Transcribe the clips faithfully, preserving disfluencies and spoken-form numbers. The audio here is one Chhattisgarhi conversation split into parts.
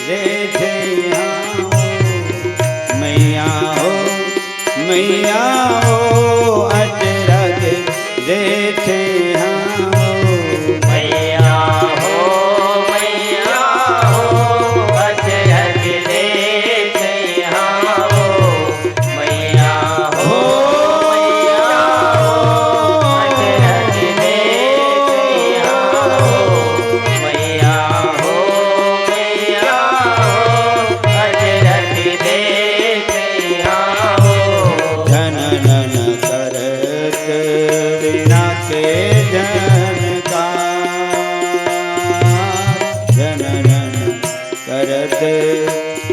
देथे हाँ हो, मैया हो, मैया हो, अचरज देथे हाँ हो। मैया हो, मैया हो, अचरज देथे हाँ हो। मैया हो, मैया हो, अचरज देखे हाँ हो। मैया हो, मैया हो, अचरज देखे हाँ हो। झननन करत वीणा के झनकार, झननन करत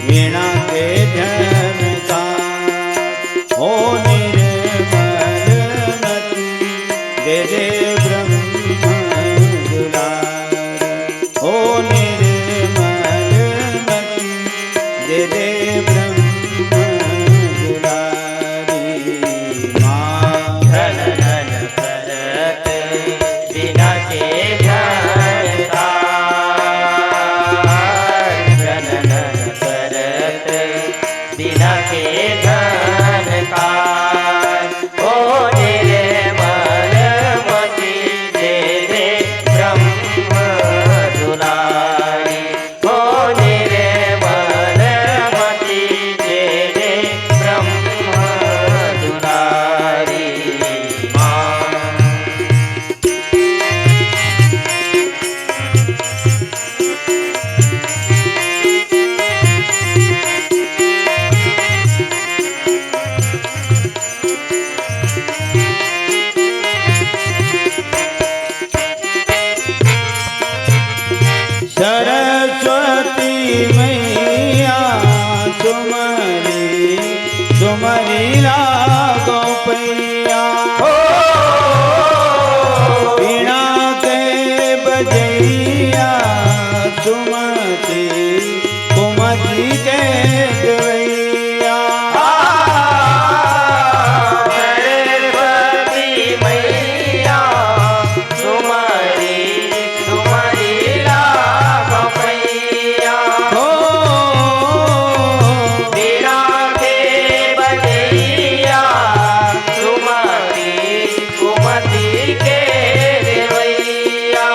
वीणा के झनकार। हो निर्मल मति दे दे ब्रह्म दुलार। हो निर्मल मति दे दे ब्रह्म दुलारी माँ। झननन करत वीणा के झनकार, झननन करत वीणा के झनकार। ओ निर्मल मति दे दे ब्रह्म दुलारी। ओ निर्मल मति दे दे ब्रह्म दुलारी माँ। सरस्वती मैया सुमरी, सुमरी लागो पैया। हो वीणा के बजैया सुमति कुमति के गवैया। सरस्वती मैया सुमरी, सुमरी लागो पैया। हो वीणा के बजैया सुमति कुमति के गवैया।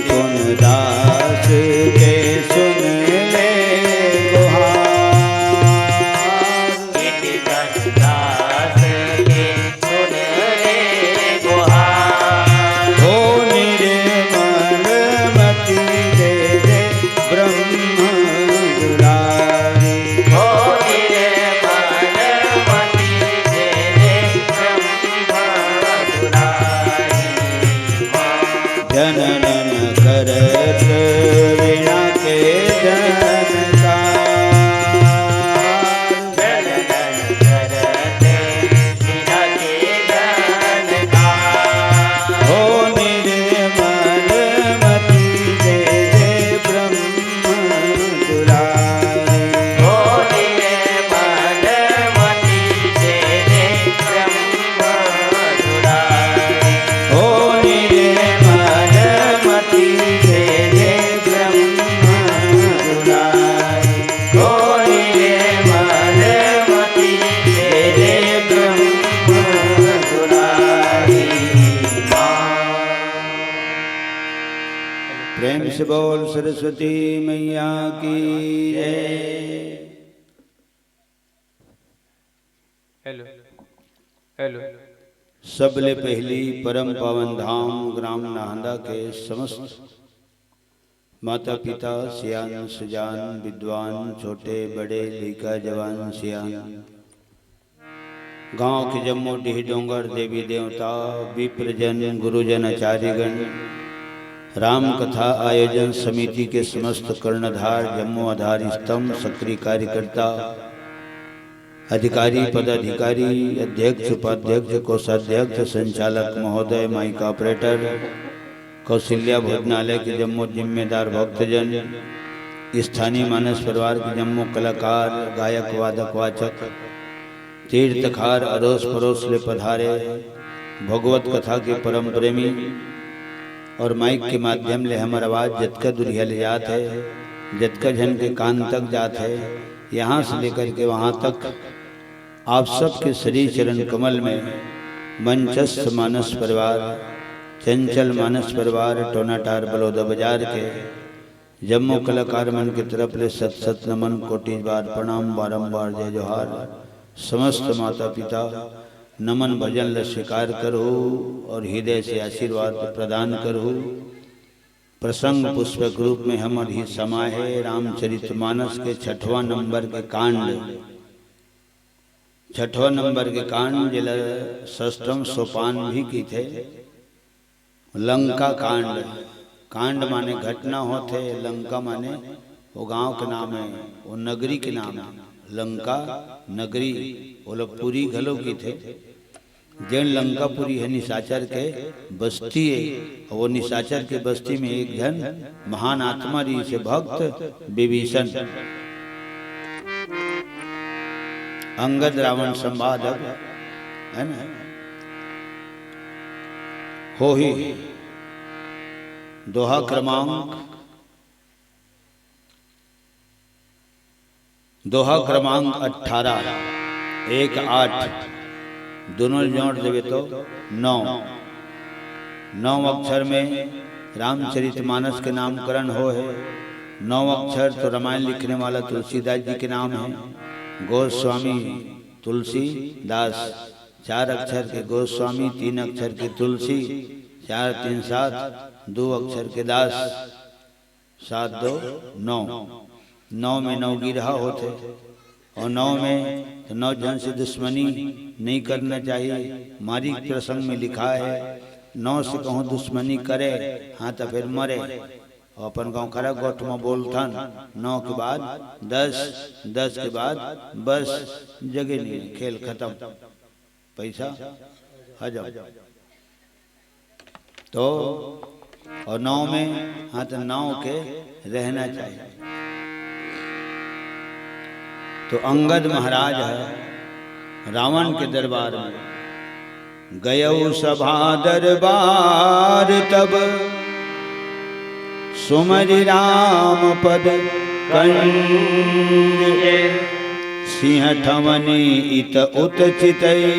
कोन दास के सुन ले गुहार। दास के सुन ले गुहार। हो निर्मल मति दे दे ब्रह्म दुलारी। हो निर्मल मति दे दे ब्रह्म दुलारी। जनन करत वीणा के झनकार। जनन करत वीणा के झनकार। हो निर्मल मति दे दे ब्रह्म दुलारी। हो निर्मल मति दे दे ब्रह्म दुलारी। हो निर्मल मति दे दे ब्रह्म दुलारी। हो निर्मल मति दे दे ब्रह्म दुलारी। प्रेम से बोल सरस्वती मैया की जय। Hello, hello. सबले पहली परम पावन धाम ग्राम नाहंदा के समस्त माता पिता, सियान सुजान, विद्वान, छोटे बड़े, लइका जवान सियान, गांव के जम्मो डीह डोंगर, देवी देवता, विप्रजन, गुरुजन, आचार्यगण, राम कथा आयोजन समिति के समस्त कर्णधार, जम्मो आधार स्तंभ, सक्रिय कार्यकर्ता, अधिकारी, पदाधिकारी, अध्यक्ष, उपाध्यक्ष, कोषाध्यक्ष, संचालक महोदय, माइक ऑपरेटर, कौशल्या भोजनालय के जम्मो जिम्मेदार भक्तजन, स्थानीय मानस परिवार के जम्मो कलाकार, गायक, वादक, वाचक, तीर्थकार, अरोस परोस ले पधारे भगवत कथा के परम प्रेमी, और माइक के माध्यम ले हमर आवाज जतका दुरिहा ले जात हे, जतका झन के कान तक जात हे, यहाँ से लेकर के वहाँ तक आप सबके श्री चरण कमल में मंचस्थ मानस परिवार, चंचल मानस परिवार, टोनाटार बलौदा बाजार के जम्मो कलाकार मन के तरफ ले सत सत नमन, कोटि बार प्रणाम, बारंबार जय जोहार। समस्त माता पिता नमन भजन ल स्वीकार करहु और हृदय से आशीर्वाद प्रदान करहु। प्रसंग पुष्पक रूप में हमर ही समा हे रामचरित मानस के छठवां नंबर के कांड, छठवां नंबर के कांड, जेला षष्ठम सोपान भी कहिथे, लंका कांड। कांड माने घटना होथे, लंका माने वो गांव के नाम हे, वो नगरी के नाम हे, लंका नगरी, ओला पुरी घलो कहिथे। जेन लंकापुरी हे निशाचर के बस्ती हे, अउ वो निशाचर के बस्ती में एक झन महान आत्मा रहिस हे, भक्त विभीषण। अंगद रावण संवाद अब, है ना, होही। दोहा क्रमांक दोहा क्रमांक अठारह, एक आठ, दोनों जोड़ देवे तो नौ। नौ अक्षर में रामचरित मानस के नामकरण होय हे। नौ अक्षर तो रामायण लिखने वाला तुलसीदास जी के नाम हे, गोस्वामी तुलसीदास। चार अक्षर के गोस्वामी, तीन अक्षर के तुलसी, चार तीन सात, दो अक्षर के दास। सात दो नौ, नौ में नौ गिरहा होथे, अउ नौ में तो नौ झन से दुश्मनी नइ करना चाहिए। मारी के प्रसंग में लिखा हे, नौ से कहूँ दुश्मनी करे, हाँ, तो फिर मरे। अउ अपन गाँव खरा गोठ में बोलथन, नौ के बाद दस, दस के बाद बस, जगे नहीं, खेल खतम, पैसा हजम। तो अउ नौ में, हाँ, तो नौ के रहना चाहिए। तो अंगद महाराज हे रावण के दरबार में, गयउ सभा दरबार तब सुमरि राम पद कंज। सिंह ठवनी इत उत चितई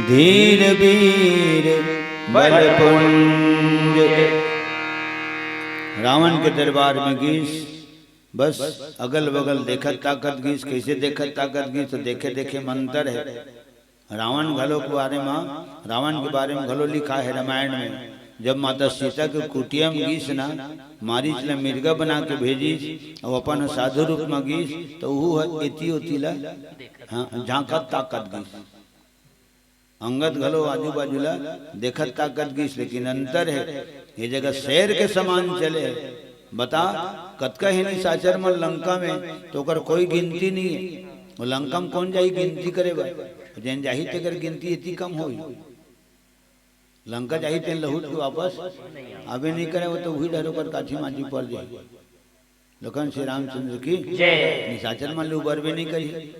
धीर वीर बल पुंज। रावण के दरबार में गीस, बस अगल बगल देखत ताकत गीस। कैसे देखत ताकत गीस? तो देखे देखे मंतर है। रावण घलो के बारे में, रावण के बारे में घलो लिखा है रामायण में। जब माता सीता के कुटिया में गीस ना, मारीच ला मिर्गा बना के भेजिस, अउ अपन साधु रूप में गीस, तो उहू ह एती ओती ला, हाँ, झांकत ताकत गीस। अंगद घलो आजू बाजू ला देखत ताकत गीस, लेकिन अंतर है, ये जगह शेर के समान चले है। बता, कतका हे निशाचर मन लंका में, तो ओकर कोई गिनती नहीं है। वो लंका में कौन जाही गिनती करे बर? जेन जाही तेकर गिनती एती कम होही। लंका जाही तेन लहुट के वापस आबे नहीं करे, वो तो उही डहर ओकर काठी माटी पड़ जाही। लखन श्री रामचंद्र की जय। निशाचर मन ले उबरबे नहीं करी।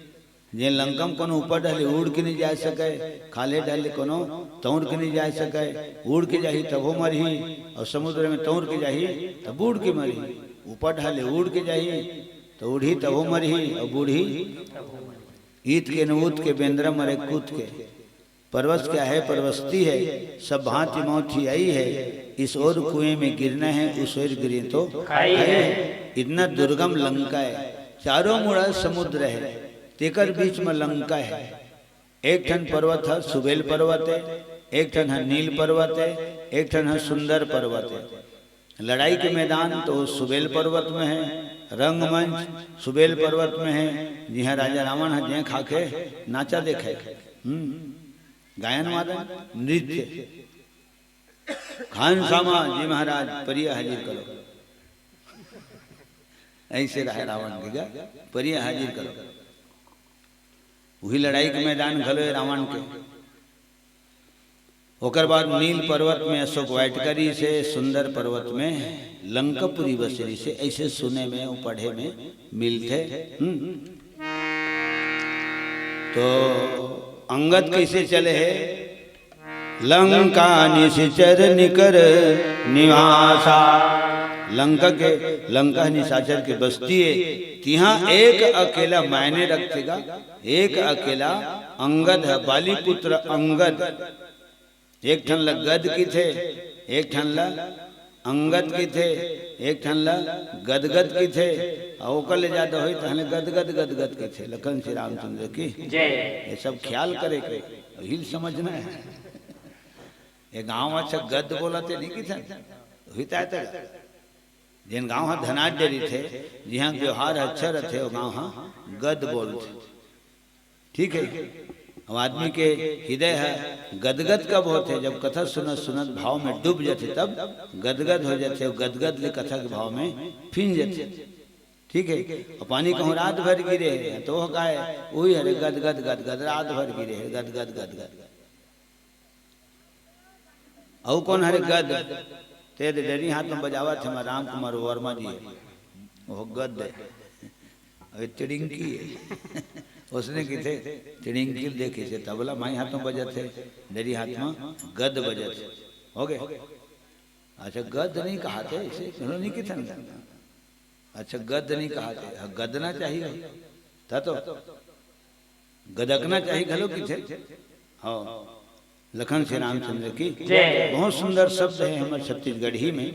जे लंका में कोनो ऊपर डहर ले उड़ के नहीं जा सके, खाल्हे डहर ले कोनो तौर के नहीं जा सके, उड़ के जाही तभो मरही, अउ समुद्र में तौर के जाही तब बूड़ के मरही। ऊपर डहर ले उड़ के जाही तो उड़ही तभो मरही, अउ बूड़ही ईत के न उत के, बेंदरा मरे कूत के। परवस क्या है? परवस्ती है, सब भांति मौत ही आई है। इस ओर कुएं में गिरना है, उस ओर गिरे तो खाई है। इतना दुर्गम लंका है, चारों मुड़ा समुद्र है, तेकर बीच में लंका है। एक ठन पर्वत है सुबेल पर्वत है, एक ठन है नील पर्वत है, एक ठन है सुंदर पर्वत है। लड़ाई के मैदान तो सुबेल पर्वत में है, रंगमंच सुबेल पर्वत में है, जिहाँ राजा रावण है जें खाके नाचा देखे। हम्म। गायन वादन, नृत्य। खान सामा जी महाराज, परिया हाजिर करो। ऐसे रहे रावण के गा, परिया हाजिर करो। वही लड़ाई के मैदान घलो है रावण के। ओकर बाद नील पर्वत में अशोक वाटिका रिहिसे, सुंदर पर्वत में लंकापुरी बसे रिहिसे, ऐसे सुने में अउ पढ़े में मिलथे। हम्म। तो अंगद कैसे चले है? लंका निशिचर निकर निवासा। लंका के, लंका निशाचर के बस्ती है, तिहाँ एक अकेला मायने रखथे गा, एक अकेला अंगद है, बाली पुत्र अंगद। एक ठन ल गद किथे, एक ठन ल अंगद किथे, एक ठन ल गदगद किथे, अउ ओकर ले जादा होही तहन ले गदगद गदगद किथे। लखन श्री रामचंद्र की जय। ये सब ख्याल करे के, हिल समझना है। ये गांव अच्छा गद बोलथे नहीं किथे, होता है तो जेन गांव ह धनाढ्य रहिथे, जिहाँ व्यवहार अच्छा रहिथे, वो गांव ह गद बोलथे। ठीक है, अब आदमी के हृदय ह गदगद कब होथे? जब कथा सुनत सुनत भाव में डूब जाथे, तब गदगद हो जाथे, अउ गदगद ले कथा के भाव में फिन जाथे। ठीक है, अउ पानी कहूँ रात भर गिरे हे, तो वो काय, वही हरे गदगद गदगद रात भर गिरे हे, गदगद गदगद। अउ कौन हरे गद? ते दे डरी हाथ में बजावत हे, हमर राम कुमार वर्मा जी हे, वो गद हे। अबे तिड़िंकी हे। उसने किथे तिड़िंकी ल देखिसे, तबला माई हाथ में बजत हे, डरी हाथ में गद बजत हे। हो गए? अच्छा, गद नहीं कहाथे, इसे घणो नहीं किथन। अच्छा, गद नहीं कहाथे, हाँ, गदना चाहिए। था तो गदकना चाहिए घलो किथे। हाँ, लखन श्री रामचंद्र की जय। बहुत सुंदर शब्द है हमर छत्तीसगढ़ी में।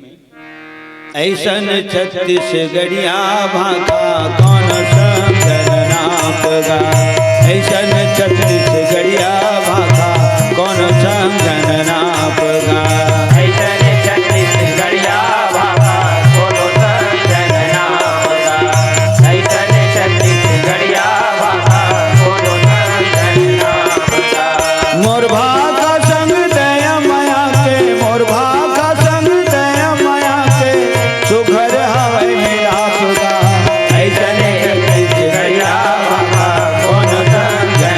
ऐसन छत्तीसगढ़िया भाखा कौन समझन नापगा। ऐसन छत्तीसगढ़िया भाखा कौन समझन नापगा। ऐसन छत्तीसगढ़िया भाखा कोनो समझन नापगा। ऐसन छत्तीसगढ़िया भाखा कोनो समझन नापगा। मोर भाखा संग दया मया के, मोर भाखा संग दया मया के, सुघर हवय मिलाप गा। ऐसन छत्तीसगढ़िया भाखा कोनो समझन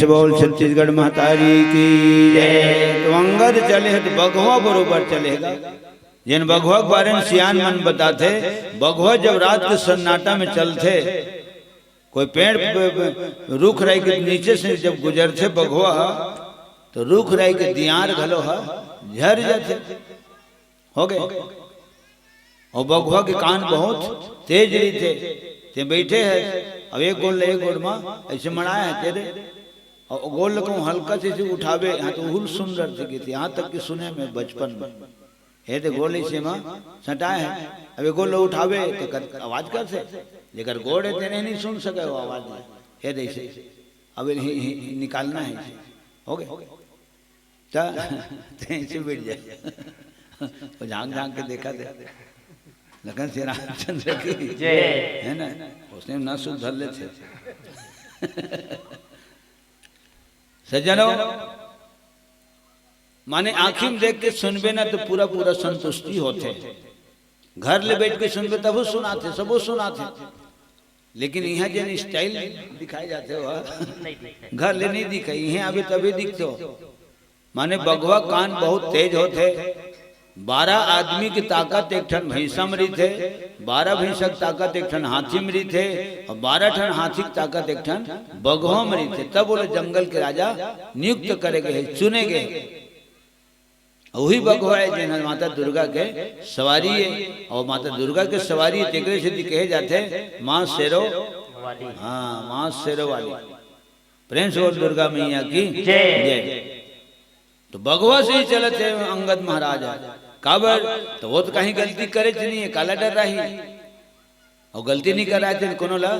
बोल छत्तीसगढ़ महतारी की जय। तो अंगद चले हे तो बघवा बरोबर चलेगा। जेन बघवा के बारे में सियान मन बताथे, बघवा जब रात के सन्नाटा में चलथे, कोई पेड़ प-, प-, रुख राई के नीचे से जब गुजरथे बघवा, तो रुख राई के दियार घलो ह झर जाथे। हो गए। अउ बघवा के कान बहुत तेज रहिथे। ते बइठे हे, अब एक गोड़ ले एक गोड़ म अइसे मड़ाए हे तेरे, अउ गोड़ ल कहूँ हल्का से अइसे उठाबे, हाँ, तो उहू ल सुन डरथे कहिथे, यहाँ तक कि सुने में बचपन में। हे ते गोड़ ल अइसे म सटाए हे, अब एक गोड़ ल उठाबे तो कर, आवाज करथे, जेकर गोड़ हे तेने नहीं सुन सके वो आवाज ल। हे ते अइसे, अब इन्हें, इन्हें निकालना हे अइसे। हो गए। त, त अइसे बइठ जाए। वो झांक झांक के देखथे। लखन श्री रामचंद्र की जय। हे ना? उसने न सुध धर लेथे। सज्जनों, माने आँखी में देख के सुनबे ना तो पूरा पूरा संतुष्टि होथे। घर ले बइठ के सुनबे तभो सुनाथे, सबो सुनाथे। लेकिन इहाँ जेन style दिखाए जाथे, वो नहीं दिखे। घर ले नहीं दिखे, इहें आबे तभे दिखथे। माने बघवा कान बहुत तेज होथे। बारह आदमी की ताकत एक ठन भैंसा में रहिथे, बारह भैंसा की ताकत एक ठन हाथी में रहिथे, अउ बारह ठन हाथी की ताकत एक ठन बघवा में रहिथे। तब ओला जंगल के राजा नियुक्त करे गए हे, चुने गए हे। वही बघवा हे जेन माता दुर्गा के सवारी हे, अउ माता दुर्गा के सवारी हे, तेकरे सेती कहे जाथे माँ शेरो वाली। हाँ, माँ शेरो वाली। प्रेम से बोल दुर्गा मैया की जय। जय। तो बघवा से ही चलत हे अंगद महाराज। काबर? तो वो तो कहीं गलती करे च नहीं हे, काला डर्राही। अउ गलती नहीं कराए थे, कोनो ला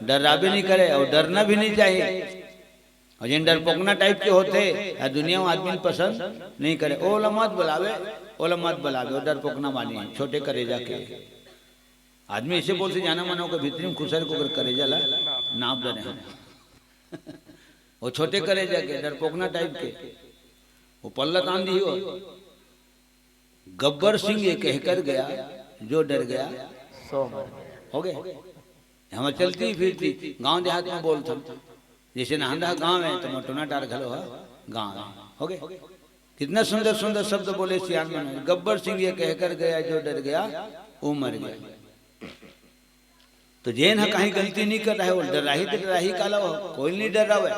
डर्राबे नहीं करे, अउ डरना भी नहीं चाहिए। अउ जेन डरपोकना type के होथे, या दुनिया में आदमी पसंद नहीं करे, ओला मत बुलावे, ओला मत बुलावे, वो डरपोकना वाली हे, छोटे करेजा के। आदमी अइसे बोलथे, जाना मना ओकर भीतरी में खुसर के ओकर करेजा ला नाप डरे हे। वो छोटे करेजा के, डरपोकना type के, वो पल्ला तान दिही हो। गब्बर सिंह ये कहकर गया, जो डर गया, सो मर गया। हो गए। हमर चलती फिरती गांव देहात में बोलथन, जइसे नांदहा गांव हे, तो मोटोना डार घलो ह गांव हे। हो गए। कितना सुंदर सुंदर शब्द बोले सियान मन। गब्बर सिंह ये कहकर गया, जो डर गया, वो मर गया। तो जेन ह कहीं गलती नहीं कर रहा हे, वो डर्राही तो डर्राही काला हो, कोई नहीं डर्रावे।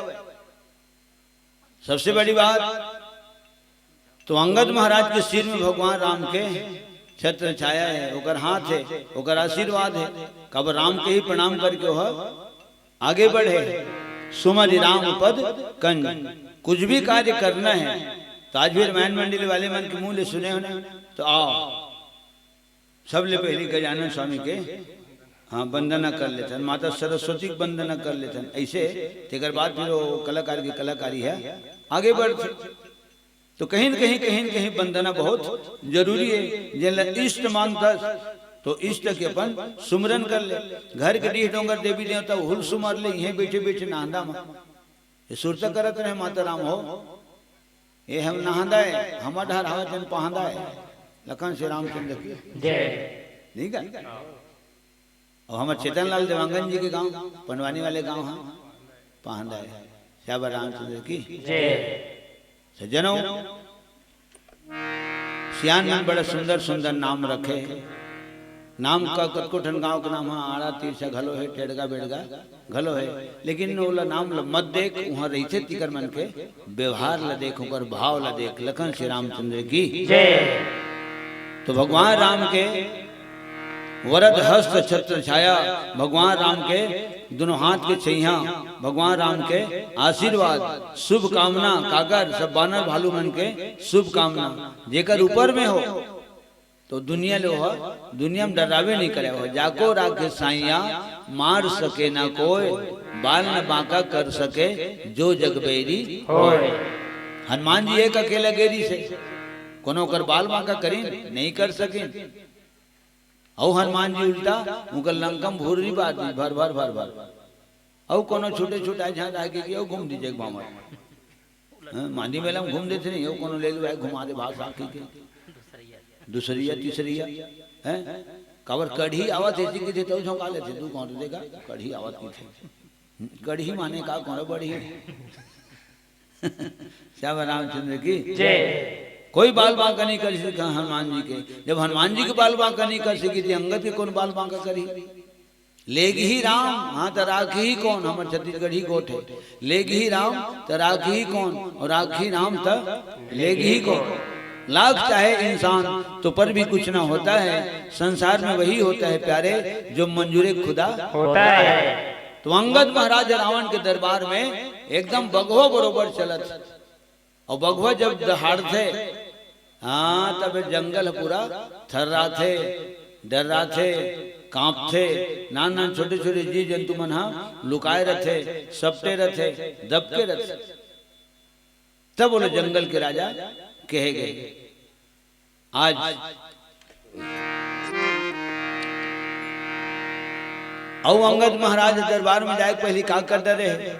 सबसे बड़ी बात, तो अंगद महाराज के सिर में भगवान राम के छत्र छाया हे, ओकर हाथ हे, ओकर आशीर्वाद हे। काबर? राम के ही प्रणाम करके वो आगे बढ़े। सुमरि राम पद कंज, कुछ भी कार्य करना हे, तो आज भी रामायण मंडली वाले मन के मुंह ले सुने होने, तो आओ, सबले पहिली गजानन स्वामी के, हाँ, वंदना कर लेथन, माता सरस्वती के वंदना कर लेथन। अइसे तेकर बाद फिर वो कलाकार की कलाकारी हे, आगे बढ़थे। तो कहीं न कहीं, कहीं न कहीं वंदना बहुत जरूरी हे। जेन ला इष्ट मानथस, तो इष्ट के अपन सुमरन कर ले। घर के डीह डोंगर देवी देवता उहू ल सुमर ले, इहें बइठे बइठे नांदा म। ये सुरता करत रहे माता राम हो, ये हम नहांदा हे, हमर डहर हवा जन पहांदा हे। लखन श्री रामचंद्र की जय। ठीक हे। अउ हमर चेतन लाल देवांगन जी के गांव, पंडवानी वाले गांव हे, पहांदा हे। श्यावर रामचंद्र की जय। सज्जनों, सियान मन बड़ा सुंदर सुंदर नाम रखे। नाम का कतको ठन गांव के नाम हे, आड़ा तीरछा घलो हे, टेड़गा बेड़गा घलो हे, लेकिन ओला नाम ल मत देख, उहाँ रहिथे तिकर मन के व्यवहार ल देख, ओकर भाव ल देख। लखन श्री रामचंद्र की जय। तो भगवान राम के वरद हस्त छत्र छाया, भगवान राम के दोनों हाथ के छैया, भगवान राम के आशीर्वाद, शुभकामना, काकर सब बानर भालू मन के शुभकामना, जेकर ऊपर में हो, तो दुनिया ले हो, दुनिया में डरावे नहीं करे हो। जाको राखे साइया, मार सके ना कोई, बाल न बांका कर सके, जो जग बैरी होय। हनुमान जी एक अकेला गेरी से, कोनो ओकर बाल बांका करिन, नहीं कर सकिन। अउ हनुमान जी उल्टा, उनकर लंकम भुर्री बार दी, भर, भर, भर, भर। अउ कोनो छोटे, छोटे झांझा के, अउ घूम दीजिए बामर। हाँ, मांझी मेला में घूम देथे नहीं, अउ कोनो ले लो, घुमा दे भाषा की के। दूसरिया, तीसरिया, हैं? काबर कढ़ी आवत हे, जी के तो झोंका लेथे, दू कौन देगा, कढ़ी आवत की थे। कढ़ी माने का, कौन बड़ी? श्याम रामचंद्र की जय। कोई बाल बांका नहीं कर सका हनुमान जी के। जब हनुमान जी के बाल बांका नहीं कर सकी, तो अंगद के कौन बाल बांका करी? लेगही राम, हाँ, त राखही कौन? हमर छत्तीसगढ़ी गोठ हे। लेगही राम, त राखही कौन? और राखही राम, त लेगही कौन? लाख चाहे इंसान, तो पर भी कुछ ना होता है। संसार में वही होता है प्यारे, जो मंजूरे खुदा होता है। तो अंगद महाराज रावण के दरबार में एकदम बघवा बरोबर चलत। और बघवा जब दहाड़थे, हाँ, तब जंगल ह पूरा थर्राथे, डर्राथे, कांपथे। नान नान छोटे छोटे जीव जंतु मन हा लुकाए रथे, सपटे रथे, दबके रथे। तब बोले जंगल के राजा कहे गए। आज अउ अंगद महाराज दरबार में जाए के पहली का कर डरे हे?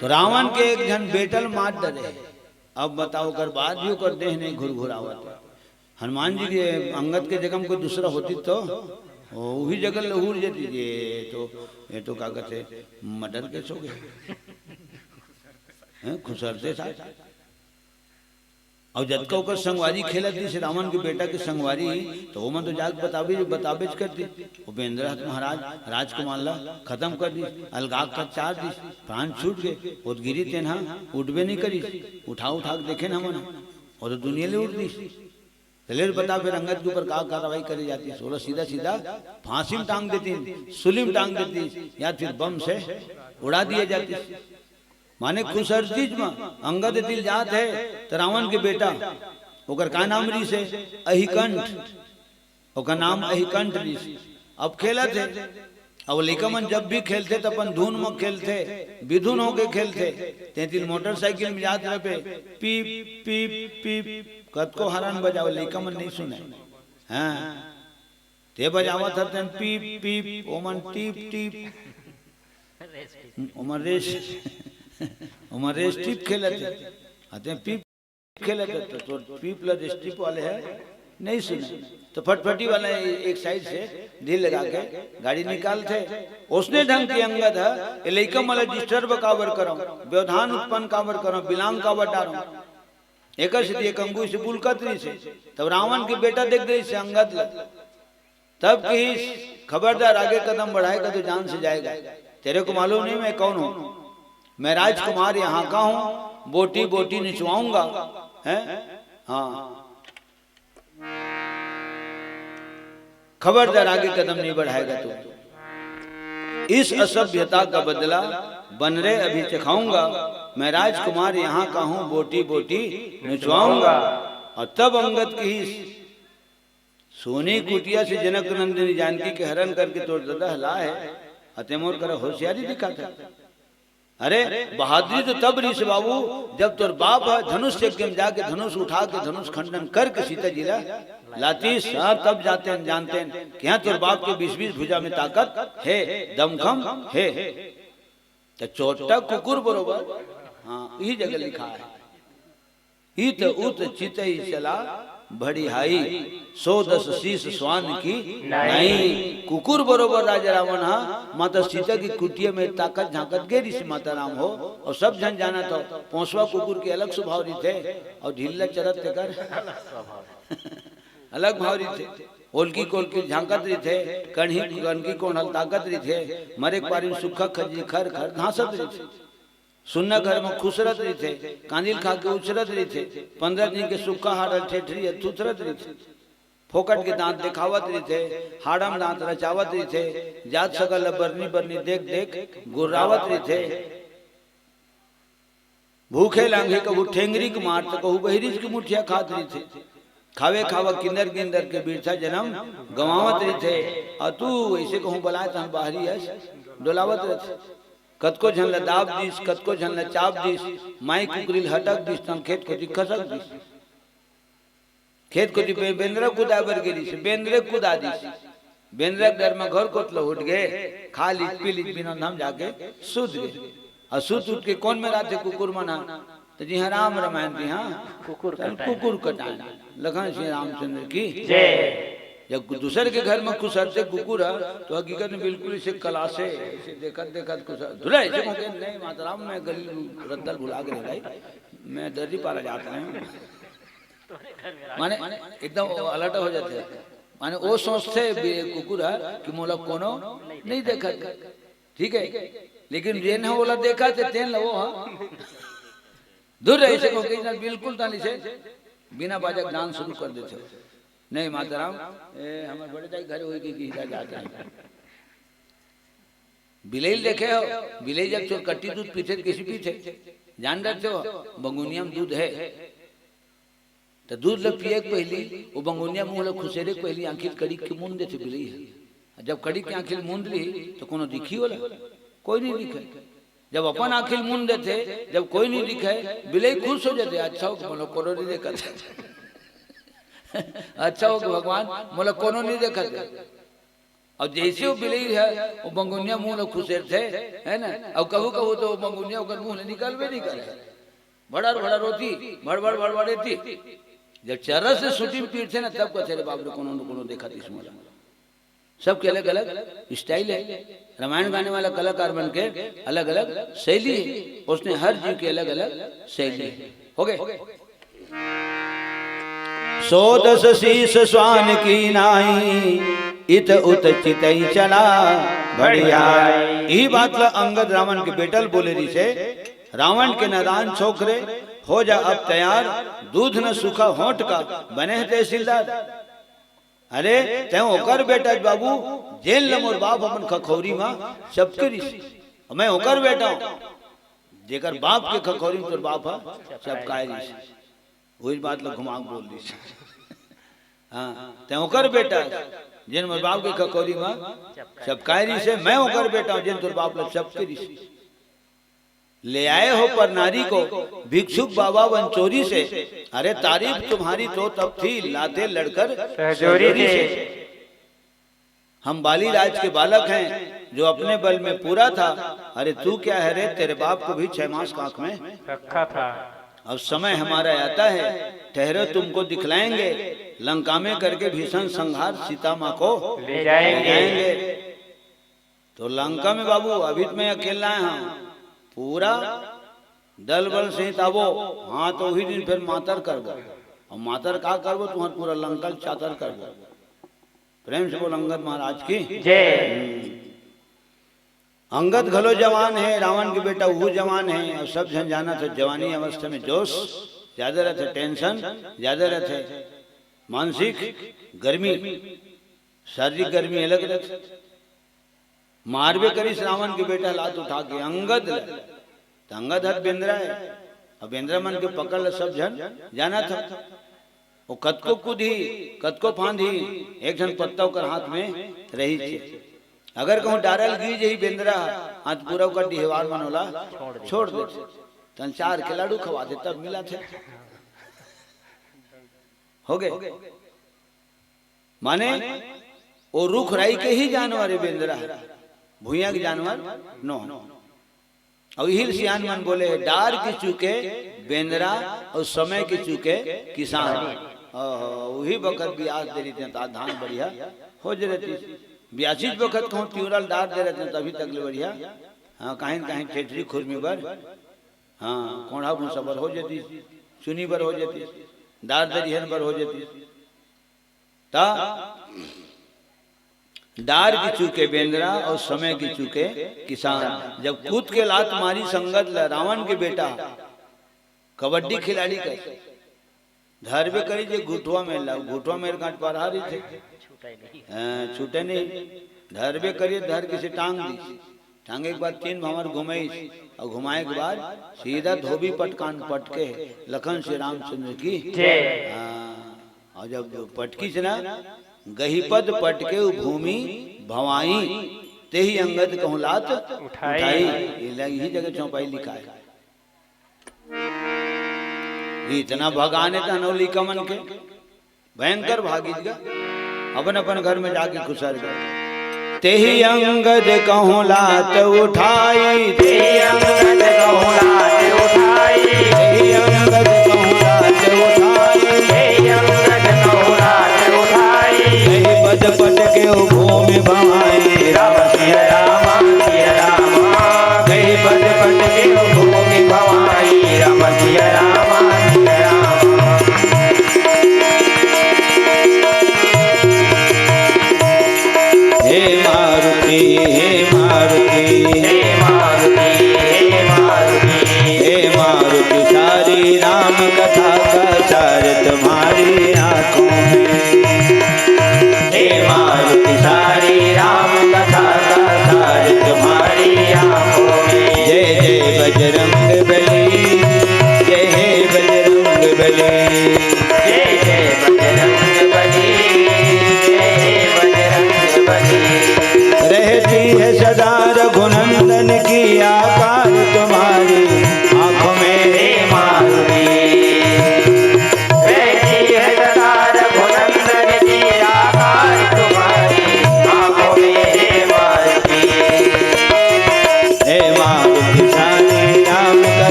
तो रावण के एक झन बेटा ल मार डरे हे। अब बताओ, ओकर बाद भी ओकर देह नहीं घुरघुरावत। हनुमान जी के, अंगद के जगह में कोई दूसरा होती तो वो उही जगह लहूर जाती। ये तो, ये तो का कहते, मर्डर केस हो गया। हैं, खुसरते साथ। अउ जतका ओकर संगवारी खेलत दिस, रावण के बेटा के संगवारी, तो ओमन तो जाके बताबे, बताबेच कर दिस। वो बेंद्रा महाराज राजकुमार ला खतम कर दिस, अलगा कर चार दिस, प्राण छूट गए। वो तो गिरी तेन हा उठबे नहीं करिस, उठा उठा के देखे न हमन, वो तो दुनिया ले उठ दिस। तो ले बता फिर अंगद के ऊपर का कार्रवाई करी जाती? सोला सीधा सीधा फांसी में टांग देती, सूली में टांग देती, या फिर बम से उड़ा दिया जाती। माने खुसरतीज म अंगद दिल जात हे, त रावण के बेटा, ओकर का नाम रिस हे? अहिकंठ। ओकर नाम अहिकंठ रिस। अब खेलत हे, अब लइका मन जब भी खेलथे, त अपन धुन म खेलथे, बिधुन होके खेलथे। तेतिल मोटरसाइकिल में जात रहे, पीप, पीप, पीप, कतको हरन बजाओ, लइका मन नहीं सुने। हाँ, ते बजावत हर तेन पीप, पीप, ओमन टीप, टीप। ओमन रेस, ओमन रेस टीप खेलत हे। अते पीप खेलत हे, तो, तो पीप ला रेस टीप वाले हे, नहीं सुने। तो फटफटी वाला ए-, एक साइड से ढील लगा के गाड़ी निकालथे। ओसने ढंग के अंगद हे, ये लइका मन ला डिस्टर्ब काबर करव, व्यवधान उत्पन्न काबर करव, बिलांग काबर डारव। एकर सेती एक अंगुरी से बुलकत रहिस हे। तब रावण के बेटा देख रहिस हे अंगद ला। तब कहिस, "खबरदार, आगे कदम बढ़ाएगा तो जान से जाएगा। तेरे को मालूम नहीं मैं कौन हूँ? मैं राजकुमार यहाँ का हूँ, बोटी बोटी निचवाऊंगा।" हैं? हाँ, "खबरदार, आगे कदम नहीं बढ़ाएगा तू। इस असभ्यता का बदला बनरे अभी चखाऊंगा। मैं राजकुमार यहाँ का हूँ, बोटी बोटी निचवाऊंगा।" और तब अंगद कहिस, "सोनी कुटिया से जनक नंदिनी जानकी के हरण करके तोर ददा ह लाए हे, अते मोर करा होशियारी दिखात हे। अरे, बहादुरी तो तब रिस बाबू, जब तोर बाप ह धनुष यज्ञ में जाके धनुष उठा के धनुष खंडन करके सीता जी ला लातिस, हाँ, तब जातेन जानतेन कि हाँ, तोर बाप के बीस बीस भुजा में ताकत हे, दमखम हे।" त चोट्टा कुकुर बरोबर। हाँ, इही जगह लिखा हे, "इत उत चितई चला भड़िहाई, सो दस शीस स्वान की नाई।" कुकुर बरोबर राजा रावण हा माता सीता की कुटिया में ताकत झांकत गे रिस माता राम हो। और सब झन जानत हो, पोसवा कुकुर के अलग स्वभाव रिथे, और ढीला चरत तेकर अलग भाव रिथे। ओलकी कोलकी झांकत रिथे, कणही कनकी कोंढल ताकत रिथे, मरे के पारी में सुक्खा खजरी खर खर धांसत रिथे। सुन्ना घर में खुसरत रिथे, कांदिल खा के उछरत रिथे, पंद्रह दिन के सुक्खा हाड़ल ठेठरी अथुथरत रिथे। फोकट के दांत देखावत रिथे, हाड़म दांत रचावत रिथे, जात सगा ल बरनी बरनी देख देख गुर्रावत रिथे। भूखे लांघे कभू ठेंगरी के मार, त कहू बहिरीच के मुठिया खात रिथे। खावे खावा किंदर किंदर के बिरथा जनम गंवावत रिथे। अउ तू अइसे कहूं बलाय तहन बाहरी अस डोलावत रथे। कतको झन ल दाब दिस, कतको झन ल चाप दिस, माई कुकरी ल हटक दिस, तहन खेत कोती खसक दिस। खेत कोती बे-, बेंदरा कुदाय बर गे रिस, बेंदरे कुदा दिस। बेंदरा के डर म घर कोत लहुट गे, खा लिस, पी लिस, बिना धम जाके सुत गे। अउ सुत उठ के कोन मेराथे कुकुर मन ह? त जिहां राम रमायन तिहां कुकुर चल कटायन। कुकुर कटायन। लखन सिंह रामचंद्र की जय। जब दूसर के घर में खुसरथे कुकुर ह, तो हकीकत में बिल्कुल इसे कलासे, इसे देखत देखत खुसर, "धुरे, इसे कहूँ के, नहीं माताराम, मैं गली रद्दल भुला के ले भाई, मैं दर्री पारा जात रहे हूँ।" माने एकदम अलर्ट हो जाथे। माने वो सोचथे बे-, कुकुर ह कि मोला कोनो नहीं देखत। ठीक है, लेकिन जेन ह ओला देखत हे, तेन ल वो ह दूर रहे से, कहूँ के बिल्कुल तन इसे बिना बाजा के डांस शुरू कर देथे। "नहीं माताराम, ए, हमर बड़े दाई घर होई के, के इधर जात हे।" बिलई ल देखे हो, बिलई जब चोर कट्टी दूध पीथे, त कइसे पीथे? जान डरथे हो, बंगुनिया में दूध हे। त दूध ल पिए के पहिली, वो बंगुनिया मुंह ल खुसेरे के पहिली आंखी ल कड़िक के मूंद देथे बिलई ह। जब कड़िक के आंखी ल मूंद ली, त कोनो दिखी ओला? कोई नहीं दिखे। जब अपन आंखी ल मूंद देथे, जब कोई नहीं दिखे, बिलई खुश हो जाथे, "अच्छा हो के मोला कोनो नहीं देखत हे।" "अच्छा हो के भगवान मोला कोनो नहीं देखत हे।" अउ जइसे वो बिलई ह, वो बंगुनिया मुंह ल खुसेरथे, है ना? अउ कभू कभू तो वो बंगुनिया ओकर मुंह ले निकलबे नहीं करे, भड़र भड़र होती, भड़बड़ भड़बड़ होती। जब चरस से सूटी म पीटथे ना, तब कहथे, "रे बाप रे, कोनो न कोनो देखत हे इसमें।" सबके अलग अलग स्टाइल है। रामायण गाने वाला कलाकार मन के अलग अलग शैली है, उसने हर जीव के अलग अलग शैली है। हो गए। "सो दस शीस स्वान की नाई, इत उत चितई चला बढ़िया।" यही बात ल अंगद रावण के बेटा ल बोले रिहिसे, "रावण के नादान छोकरे, हो जा अब तैयार, दूध न सूखा होंठ का, बने हे तहसीलदार।" अरे, तैं ओकर बेटा बाबू, जेन ल मोर बाप अपन खखौरी म चपके रिहिस। मैं ओकर बेटा हूँ, जेकर बाप के खखौरी म तोर बाप ह चपकाए रिहिस। वही बात ल घुमा के बोल दिस। हाँ, तैं ओकर बेटा, जेन मोर बाप के खखौरी म चपकाए रिहिस हे, मैं ओकर बेटा हूँ, जेन तोर बाप ल चपके रिहिस। "ले आए हो पर नारी को, भिक्षुक बाबा बन चोरी से। अरे, तारीफ तुम्हारी तो तब थी, लाते लड़कर सहजोरी से। हम बाली राज के बालक हैं, जो अपने बल में पूरा था। अरे, तू क्या है रे, तेरे बाप को भी छह मास का आंख में रखा था। अब समय हमारा आता है, ठहरो, तुमको दिखलाएंगे। लंका में करके भीषण संहार, सीता माँ को ले जाएंगे।" तो लंका में बाबू, अभी तो मैं अकेला हूँ, पूरा दल बल सहित आबो। हाँ, तो वही दिन फिर मातर करबो। अउ मातर का करबो, तुम्हार पूरा लंका ल चातर करबो। प्रेम से बोल, अंगद महाराज की जय। हम्म। अंगद घलो जवान हे, रावण के बेटा वो जवान हे, अउ सब झन जानत हे, जवानी अवस्था में जोश ज्यादा रहिथे, टेंशन ज्यादा रहिथे, मानसिक गर्मी, शारीरिक गर्मी अलग रहिथे। मारबे करिस रावण के बेटा लात उठा के अंगद ल। त अंगद हर बेंदरा हे। अब बेंदरा मन के पकड़ ल सब झन जानत हे। वो कतको कूदही, कतको फांदही, एक झन पत्ता ओकर हाथ में रहिथे। अगर कहूँ डारल गिर जही बेंदरा, हाथ पूरा ओकर डिहवार मन ओला छोड़ देथे। तन चार के लाडू खवा दे, तब मिलाथे। हो गए। माने, वो रुख राई के ही जानवर हे बेंदरा, भुइयां के जानवर नो। अउ इही ल सियान मन बोले हे, "डार की चूके बेंदरा अउ समय की चूके किसान।" ओहो, उही बखत बियास दे रहितेंव त धान बढ़िया हो जे रहितिस। बियासीच बखत कहूँ तिंवरा ल डार दे रहितेंव त अभी तक ले बढ़िया। हाँ, काहीं न काहीं ठेठरी खुरमी बर, हाँ, कोंढ़ा भूसा बर हो जतिस, चुनी बर हो जतिस, डार दरिहन बर हो जतिस। त डार की चूके बेंदरा अउ समय की चूके किसान। जब कूद के लात मारिस अंगद ल रावण के बेटा, कबड्डी खिलाड़ी कस, धरबे करिस जे घुटवा मेर ला, घुटवा मेर कांट पर हारी थे। छूटे नहीं। हाँ, छूटे नहीं। धरबे करिस, धर के से टांग दिस। टांगे के बाद तीन भंवर घुमाइस अउ घुमाए के बाद सीधा धोबी पटकान पटके, लखन श्री रामचंद्र की जय। हाँ, अउ जब पटकिस ना, "गहिपद पटके भूमि भवाई, तेहि अंगद कहूँ लात उठाई।" उठाई। ये ला-, इही जगह चौपाई लिखाय। इतना भगाने तहन ओ लइका मन के, भयंकर भागिस गा, अपन अपन घर में जाके खुसर गे। तेहि अंगद कहूँ लात उठाई, तेहि अंगद कहूँ लात उठाई, तेहि अंगद कहूँ लात उठाई, तेहि अंगद कहूँ लात उठाई, तेहि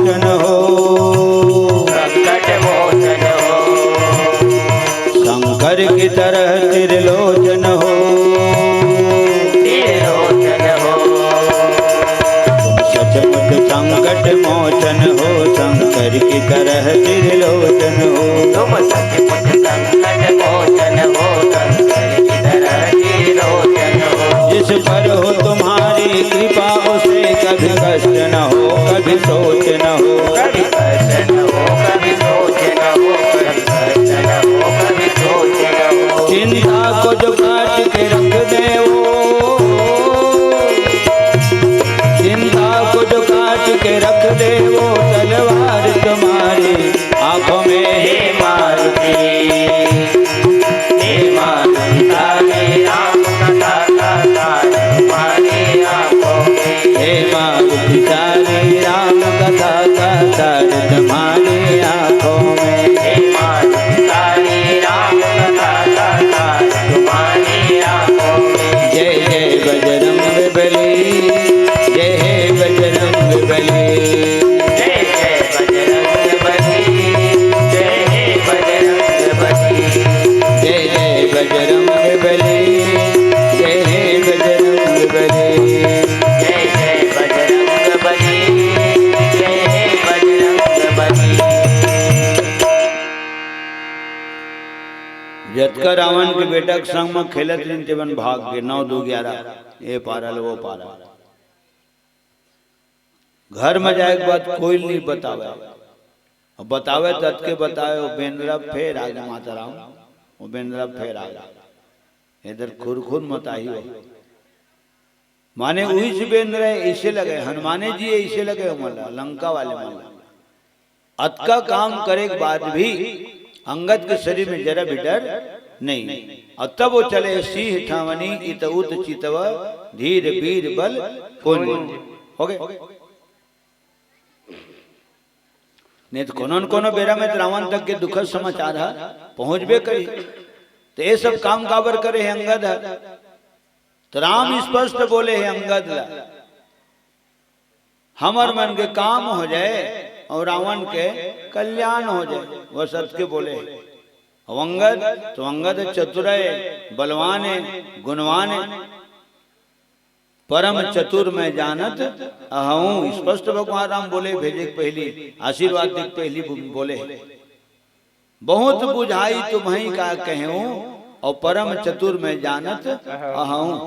मोचन हो, संकट मोचन हो, शंकर की तरह त्रिलोचन हो, त्रिलोचन हो। तुम सचमुच संकट मोचन हो, शंकर की तरह त्रिलोचन हो। तुम सचमुच संकट मोचन हो, शंकर की तरह त्रिलोचन हो। जिस पर हो तुम्हारी कृपा, उसे कभी कष्ट न हो, कभी सोच न हो। कभी कष्ट न हो, कभी सोच न हो, कभी कष्ट न हो, कभी सोच न हो। चिंता को जो काट के रख दे वो, चिंता को जो काट के रख दे वो, तलवार तुम्हारी आंखों में, हे मारुति, हे मारुति, सारी राम कथा का सार तुम्हारी आंखों में। हे मारुति, सारी राम कथा का सार तुम्हारी आंखों में। हे मारुति, सारी राम कथा का सार तुम्हारी आंखों में। जय जय बजरंग बली, जय हे बजरंग बली। जय जय बजरंग बली, जय हे बजरंग बली। जय जय बजरंग बली, जय हे बजरंग बली। जय जय बजरंग बली, जय हे बजरंग बली। जतका रावण के बेटा के संग म खेलत रिहिन, तेमन भाग गे, नौ दू ग्यारह, ए पारा ले वो पारा। घर म जाए के बाद कोई ल नइ बतावय, अउ बतावय त अतके बतावय, वो बेंदरा फेर आगे माता राम, वो बेंदरा फेर आगे। इधर खुरखुर मत आही हो। माने उहीच बेंदरा अइसे लगे, हनुमाने जी अइसे लगे ओमन ला, लंका वाले मन ला। अतका काम करे के बाद भी अंगद के शरीर में जरा भी डर नहीं। अउ तब वो चले, सिंह ठावनी इत उत चितव, धीर वीर बल कुंज। हो गे। नहीं तो कोनो न कोनो बेरा में तो रावण तक के दुखद समाचार ह पहुंचबे करी। तो ये सब काम काबर करे हे अंगद ह? तो राम स्पष्ट बोले हे अंगद ला, हमर मन के काम हो जाए अउ रावण के कल्याण हो जाए, बस अतके बोले हे। अउ अंगद तो अंगद चतुर हे, बलवान हे, गुणवान हे। परम चतुर मैं जानत अहऊं, स्पष्ट भगवान राम बोले, भेजे के पहिली, आशीर्वाद दे के पहिली बो-, बोले हे, बहुत बुझाई तुम्हई का कहेऊं, अउ परम चतुर मैं जानत अहऊं।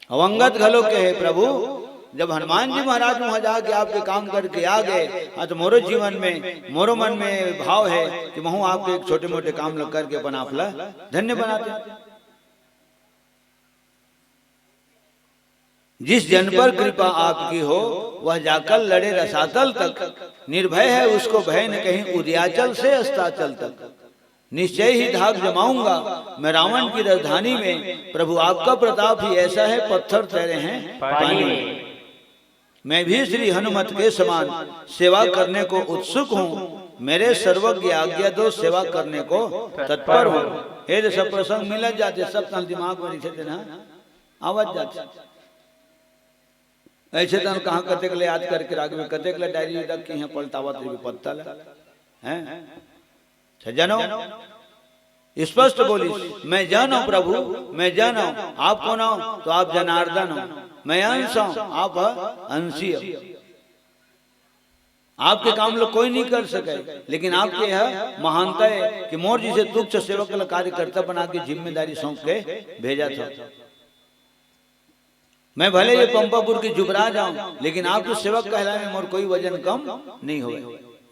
अउ अंगद घलो कहे, प्रभु, जब हनुमान जी महाराज वहां जाके आपके काम करके आ गए, हाँ, तो मोरो जीवन में, मोरो मन में भाव हे कि महूं आपके एक छोटे मोटे काम ल करके अपन आप ला धन्य बनाते। जिस जन पर कृपा आपकी हो, वह जाकर लड़े रसातल तक, निर्भय है उसको भय न कहीं उदयाचल से अस्ताचल तक। निश्चय ही धाक जमाऊंगा मैं रावण की राजधानी में। प्रभु, आपका प्रताप ही ऐसा है, पत्थर तैरे हैं पानी में। मैं भी श्री हनुमत के समान सेवा करने को उत्सुक हूँ। मेरे सर्वज्ञ आज्ञा दो, सेवा करने को तत्पर हूँ। हे, सब प्रसंग मिलत जाथे, सब तन दिमाग में रहिथे ना, आवत जाथे। अइसे तन कहाँ कतेक ले याद करके राखबे, कतेक ले डायरी रख के इहाँ पलटावत रहिबे पत्ता ला, हैं? अच्छा, जानो, स्पष्ट बोलिस, मैं जन हूँ प्रभु, मैं जन हूँ, आप कोन हो? तो आप जनार्दन हो, मैं अंश हूँ, आप अंशी हो। आपके काम ला कोई नहीं कर सके, लेकिन आपके यह महानता हे कि मोर जइसे तुच्छ सेवक ला कार्यकर्ता बना के जिम्मेदारी सौंप के भेजत हो। मैं भले ये पंपापुर के जुबराज हूँ, लेकिन आपके सेवक कहलाए में मोर कोई वजन कम नहीं होय।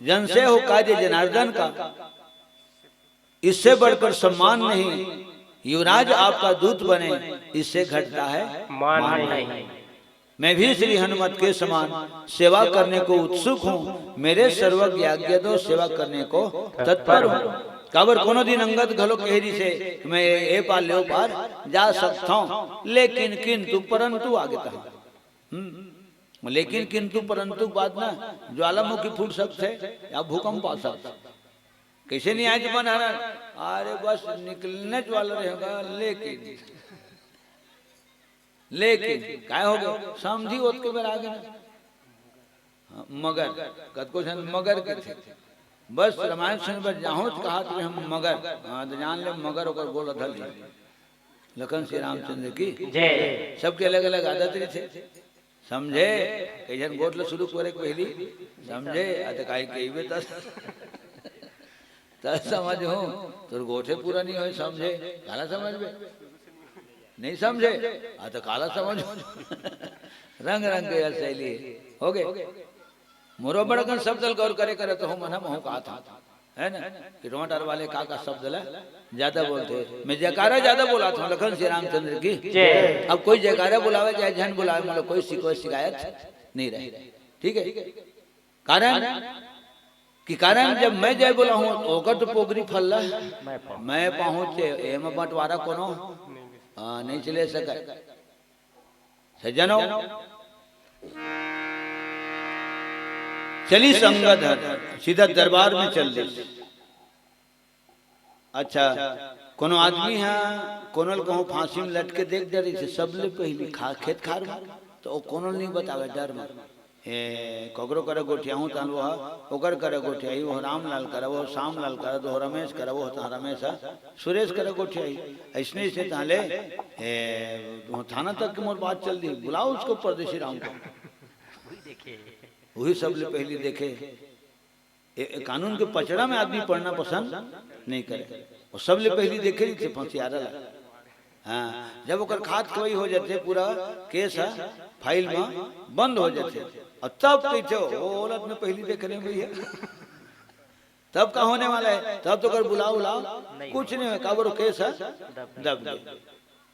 जन से हो कार्य जनार्दन का, इससे बढ़कर सम्मान नहीं। युवराज आपका दूत बने, इससे घटता है मान मान नहीं। नहीं। मैं भी श्री हनुमत के समान सेवा करने को उत्सुक हूँ। मेरे सर्वज्ञ आज्ञा दो, सेवा करने को तत्पर हूँ। काबर कोनो दिन अंगद घलो कहे रिहिसे, मैं ए पार ले ओ पार जा सकता हूँ, लेकिन किंतु परंतु आगे तहाँ। हम्म। लेकिन किंतु परंतु के बाद ना ज्वालामुखी फूट सकथे या भूकंप आ सकथे। कइसे नहीं आए जी मन हरन? अरे बस निकलने वाला रहेगा, लेकिन, लेकिन काय हो गया? समझी ओतके बेर आगे ना। मगर, कतको झन मगर कहिथे। बस रामायण सुने बर जाहूं त कहत रहे हम मगर। हाँ, त जान ले मगर ओकर गोड़ ल धर लिही। लखन श्री रामचंद्र की जय। सबके अलग-अलग आदत रहिथे। समझे? कई झन गोठ ल शुरू करे के पहिली, समझे? आ त काहे कहिबे त, त समझहूं, तोर गोठे पूरा नहीं होय, समझे? काला समझबे? नहीं समझे? आ त काला समझहूं। रंग रंग के शैली हे। हो गे। मोरो बड़कन शब्द ल गौर करे करे त हो मन ह महूं कहत हंव। है ना? कि रोंट अरवाले का का शब्द ल ज्यादा बोलथे। मैं जयकारा ज्यादा बोलत हंव, लखन श्री रामचंद्र की जय। अब कोई जयकारा बुलावे चाहे झन बुलावे, मतलब कोई शिकवा शिकायत नहीं रहे। ठीक है? कारण कि कारण जब मैं जय बोलाहूं, ओकर तो पोगरी फल्ला मैं पाहूं। मैं पाहूं, चे-, एमा बंटवारा कोनो, आ, नहीं चले सके। सज्जनों, चली संगत हर सीधा दरबार में चल दे। अच्छा, कोनो आदमी ह कोनो ल कहूं फांसी में लटके देख डरिस हे, सबले पहिली खा खेत खार में, त ओ कोनो ल नहीं बतावे डर में। ए, ककरो करा गोठियाहूं तहां ल ओह ओकर करा गोठियाही, ओह रामलाल करा, ओह श्यामलाल करा, ओह रमेश करा, ओह तहां रमेश ह सुरेश करा गोठियाही। अइसने अइसने तहां ले, ए, ओह थाना तक के मोर बात चल दी, बुलाओ उसको परदेसी राम को। वही सबले पहिली देखे। ए, ए कानून के पचड़ा में आदमी पड़ना पसंद नहीं करे। वो सबले पहिली देखे रहिथे फंसियारा ला। हाँ, जब ओकर खात खवई हो जाथे, पूरा केस ह फाइल में बंद हो जाथे, अउ तब कहिथे, "ओ, ओला त मैं पहिली देखे रहेंव भैया।" तब का होने वाला है? तब तो ओकर बुलाओ उलाओ नहीं कुछ नहीं होय, काबर ओ केस ह दब गए।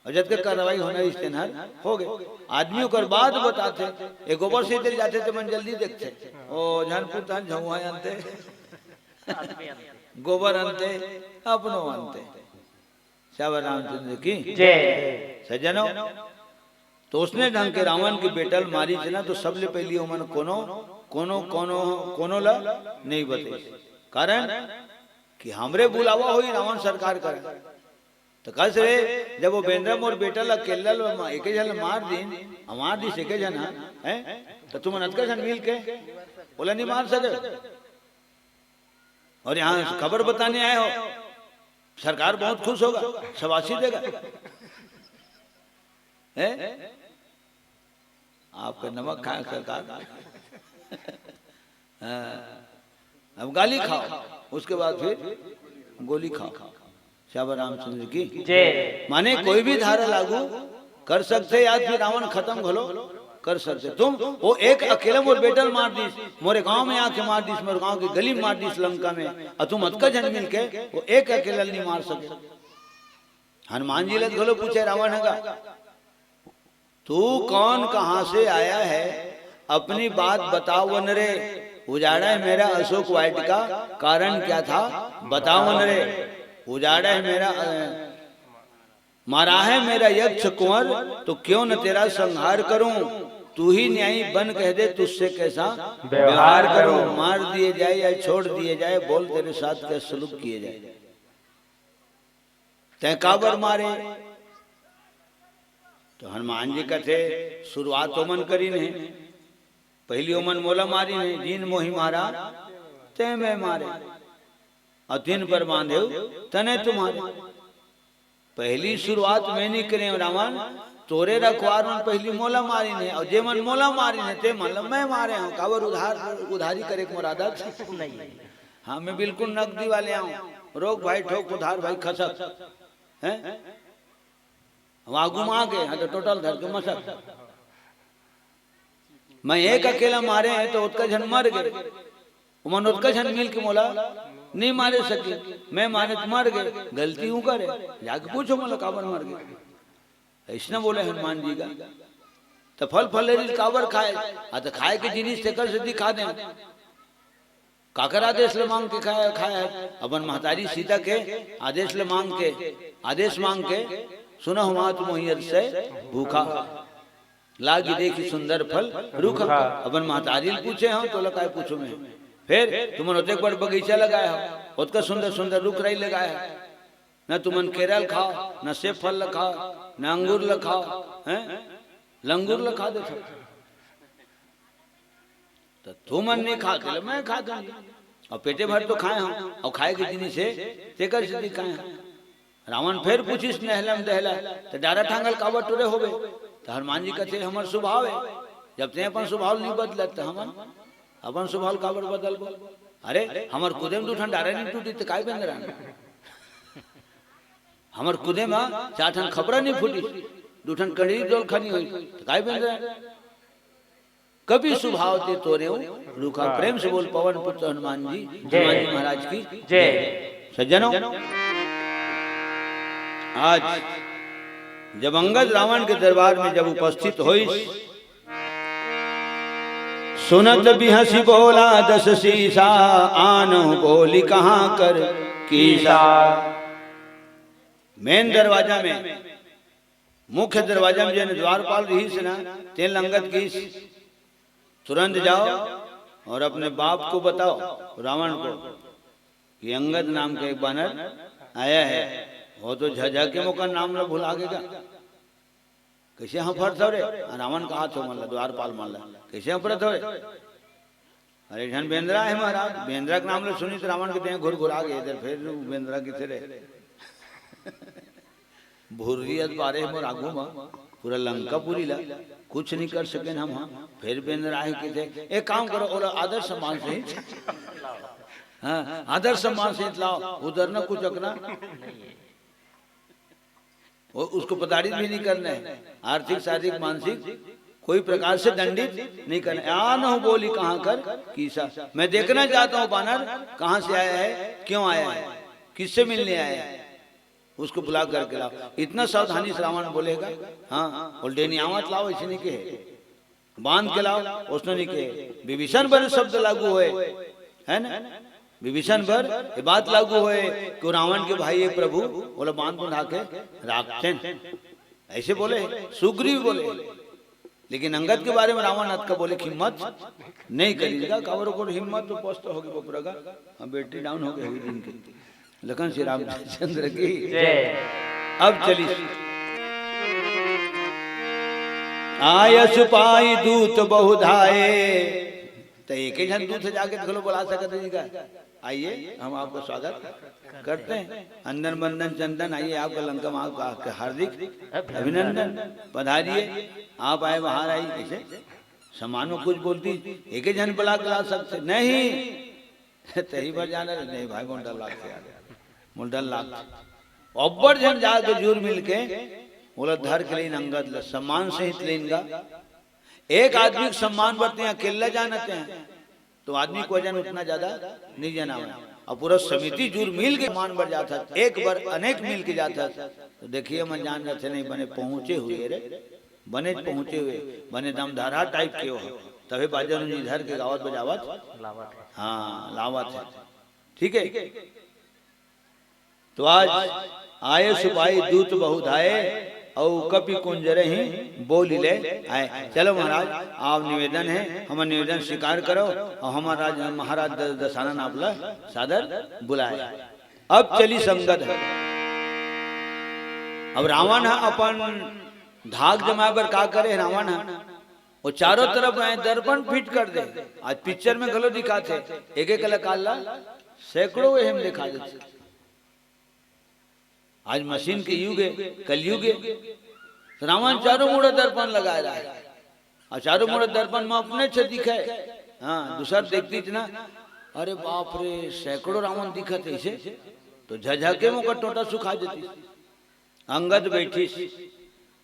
अउ जतका कार्रवाई होना रहिस तेन हर हो गे। आदमी ओकर बाद बताथे, ए गोबर सही दे जाथे त मन जल्दी देखथे। ओ झन पुतन झउहा अंते, आदमी अंते। गोबर अंते, अपनो अंते। श्यावर रामचंद्र की जय। सज्जनों, तो उसने ढंग के रावण के बेटा ल मारिस ना, तो सबले पहिली ओमन कोनो, कोनो, कोनो, कोनो ला नहीं बताइस। कारण कि हमरे बुलावा होई रावण सरकार करा। त कस रे, जब वो बेंदरा मोर बेटा ला अकेल्ला ल मा-, एके झन ल मार दीन, मार दीस एके झन ह, हैं? त तुमन अतका झन मिल के ओला नहीं मार सके। और यहाँ खबर बताने आए हो, सरकार बहुत खुश होगा, शाबाशी देगा। हैं? आपका नमक खाए सरकार। हाँ। अब गाली खाओ, उसके बाद फिर गोली खाओ। श्यावर रामचंद्र की जय। माने कोई भी धारा लागू कर सकथे या फिर रावण खतम घलो कर सकथे। तुम वो एक अकेला मोर बेटा ल मार दीस, मोरे गांव में आके मार दीस, मोरे गांव के गली में मार दीस लंका में, अउ तुम अतका झन मिलके वो एक अकेला ल नहीं मार सके। हनुमान जी ल घलो पूछे रावण ह गा, "तू कौन, कहाँ से आया है, अपनी बात बताओ वन रे। उजाड़ा है मेरा अशोक वाटिका, कारण क्या था, बताओ वन रे। उजाड़ा है मेरा, अ, मारा है मेरा यक्ष कुंवर, तो क्यों न तेरा संहार करूं। तू ही न्यायी बन कह दे, तुझसे कैसा व्यवहार करूं। मार दिए जाए या छोड़ दिए जाए, बोल तेरे साथ क्या सलूक किए जाए।" तैं काबर मारे? तो हनुमान जी कथे, "शुरुआत ओमन करिन हे, पहिली ओमन मोला मारिन हे, जिन मोहि मारा, तैं मैं मारे, अउ दिन पर बांधेव तने तुम्हारे।" पहिली शुरुआत मैं नहीं करे रावण, तोरे रखवार मन पहिली मोला मारिन हे, अउ जे मन मोला मारिन हे, ते मन ल मैं मारे हंव। काबर उधार, उधारी करे के मोर आदत नहीं। हाँ, मैं बिल्कुल नकदी वाले हंव। रोक भाई ठोक, उधार भाई खसक। हैं? अब आगू म आगे, हाँ, तो टोटल धर के मसक। मैं एक अकेला मारे हंव, तो ओतका झन मर गे। ओमन ओतका झन मिल के मोला नहीं मारे सके। मैं मारे त मर गे, गलती हूँ करे। जाके पूछो मोला काबर मर गे। अइसना बोले हनुमान जी का। त फल फलेरी काबर खाए? आ त खाए के जिनिस तेकर से दिखा दे। काकर आदेश ल मांग के खाया, खाया है? अपन महतारी सीता के आदेश ल मांग के, आदेश मांग के, "सुनहु मातु मोहि अतिसय भूखा, लागी देखि सुंदर फल रूखा।" अपन महतारी ल पूछे हंव, तोला काय पूछों मैं? फेर तुमन ओतेक बड़ बगीचा लगाए हव, ओतका सुंदर सुंदर रूख राई लगाए हव, न तुमन केरा ल खाव, न सेब फल ल खाव, न अंगूर ल खाव, हैं? लंगूर ल खा देथव। त तुमन नहीं खाव, तेला मैं खा दूं। अउ पेटे भर तो खाए हंव, अउ खाए के जिनिस हे, तेकर सेती खाए हंव। रावण फेर पूछिस नहलम दहला, "त डारा टांगल काबर टुरे होबे?" त हनुमान जी कथे, "हमर स्वभाव हे, जब तें अपन स्वभाव नहीं बदलत, त हमन अपन स्वभाव काबर बदलबो? अरे, हमर कुदे म दू ठन डारा नहीं टूटिस, त काय बेंदरा? हमर कुदे म चार ठन खपरा नहीं फूटिस, दू ठन कड़री डोलखा नहीं होइस, त काय बेंदरा?" कपि सुभाव ते तोरेउ रूखा। प्रेम से बोल पवन पुत्र हनुमान जी, जय। हनुमान जी महाराज की जय। सज्जनों, आज जब अंगद रावण के दरबार में जब उपस्थित होइस, सुनत बिहसी बोला दस सीसा, आनहु बोली कहाँ कर कीसा। मेन दरवाजा में, मुख्य दरवाजा में जेन द्वारपाल रहिस ना, तेन ल अंगद कहिस, "तुरंत जाओ और अपने बाप को बताओ, रावण को, कि अंगद नाम का एक बानर आया है, वो तो झझा के मोकर नाम ला भुला गेगा।" "कइसे हफरत हव रे?" "आ, रावण कहाथों मन ला, द्वारपाल मन ला।" "कइसे हफरत हव रे?" "अरे, एक झन बेंदरा हे महाराज।" बेंदरा के नाम ला सुनिस त रावण के देह घुरघुरा गे, इधर फेर बेंदरा कथे रे। भुर्री अस बारे मोर आगू म, पूरा लंकापुरी ला कुछ नहीं कर सकेन हम, हाँ। फेर बेंदरा हे कथे, "एक काम करो, ओला आदर सम्मान सहित, हाँ, आदर सम्मान सहित लाओ, उधर ना कुछ अकना।" वो, उसको प्रताड़ित भी नहीं करना है, आर्थिक, शारीरिक, मानसिक कोई प्रकार से दंडित नहीं करना है। "आनहु बोली कहाँ कर कीसा।" मैं देखना चाहता हूँ बानर कहाँ से आया है, क्यों आया है, किससे मिलने आया है, उसको बुला करके लाओ। इतना सावधानी से रावण बोलेगा, हाँ, बोल, "डेनियावत लाओ", ऐसे नहीं कहे, "बांध के लाओ", उसने नहीं कहे। विभीषण बर शब्द लागू होय, है ना? विभीषण बर ये बात लागू होय कि रावण के भाई हे प्रभु, ओला बांध बंधा के राखतेन, ऐसे बोले, सुग्रीव बोले। लेकिन अंगद के बारे में रावण अतका बोले कि हिम्मत नहीं करिस गा, काबर ओकर हिम्मत तो पस्त हो गे बपुरा गा, अब बैटरी डाउन हो गे होही दिन के। लखन श्री रामचंद्र की। जय। अब चलिस। आय सुपाई दूत बहुधाए। त एके झन दूत जाके घलो बुला सकत हे जी का, "आइए, हम आपको स्वागत करते हैं। अंदन बंदन चंदन, आइए, आपका लंका में आपका हार्दिक अभिनंदन, पधारिए, आप आए, बाहर आइए।" ऐसे सम्मान में कुछ बोलती, एके झन बुला के ला सकते, नहीं। तही बर जाना रे, नहीं भाई, मोला डर लागथे यार, मोला डर लागथे। अब्बड़ झन जाके जुर मिल के ओला धर के लेन, अंगद ला सम्मान सहित लेन गा। एक आदमी के सम्मान बर तें अकेल्ला जाना तें, तो आदमी के वजन उतना ज्यादा नहीं जनावय। अउ पूरा समिति जुर मिल के सम्मान बर जात हस, एक बर अनेक मिल के जात हस, तो देखिए मन जान जाथे नहीं बने पहुंचे हुए रे, बने पहुंचे हुए, बने दमधारा टाइप के हो, तभे बाजा नू धर के गावत बजावत लावत हे। हाँ, लावत हे। ठीक है, तो आज आय सुपाई दूत बहुधाए, अउ कपि कुंजरहि बोलि ले आए। चलो महाराज, आप निवेदन हे, हमर निवेदन स्वीकार करो, अउ हमर राज, महाराज द-, दसानन आप ला सादर बुलाए। अब चलिस अंगद ह। अब रावण ह अपन धाक जमाए बर का करे रावण ह? वो चारों तरफ में दर्पण फिट कर दे। आज पिक्चर में घलो दिखाथे, एक एक कलाकार ला सैकड़ों एहम दिखा देथे। आज मशीन के युग हे, कलयुग हे। रावण चारों मुड़ा दर्पण लगाए रहा हे, अउ चारों मुड़ा दर्पण में अपने छे दिखे। हाँ, दूसर देखतिस ना, अरे बाप रे, सैकड़ों रावण दिखत हे इसे, तो झझा के मोकर टोंटा सुखा देतिस। अंगद बैठिस,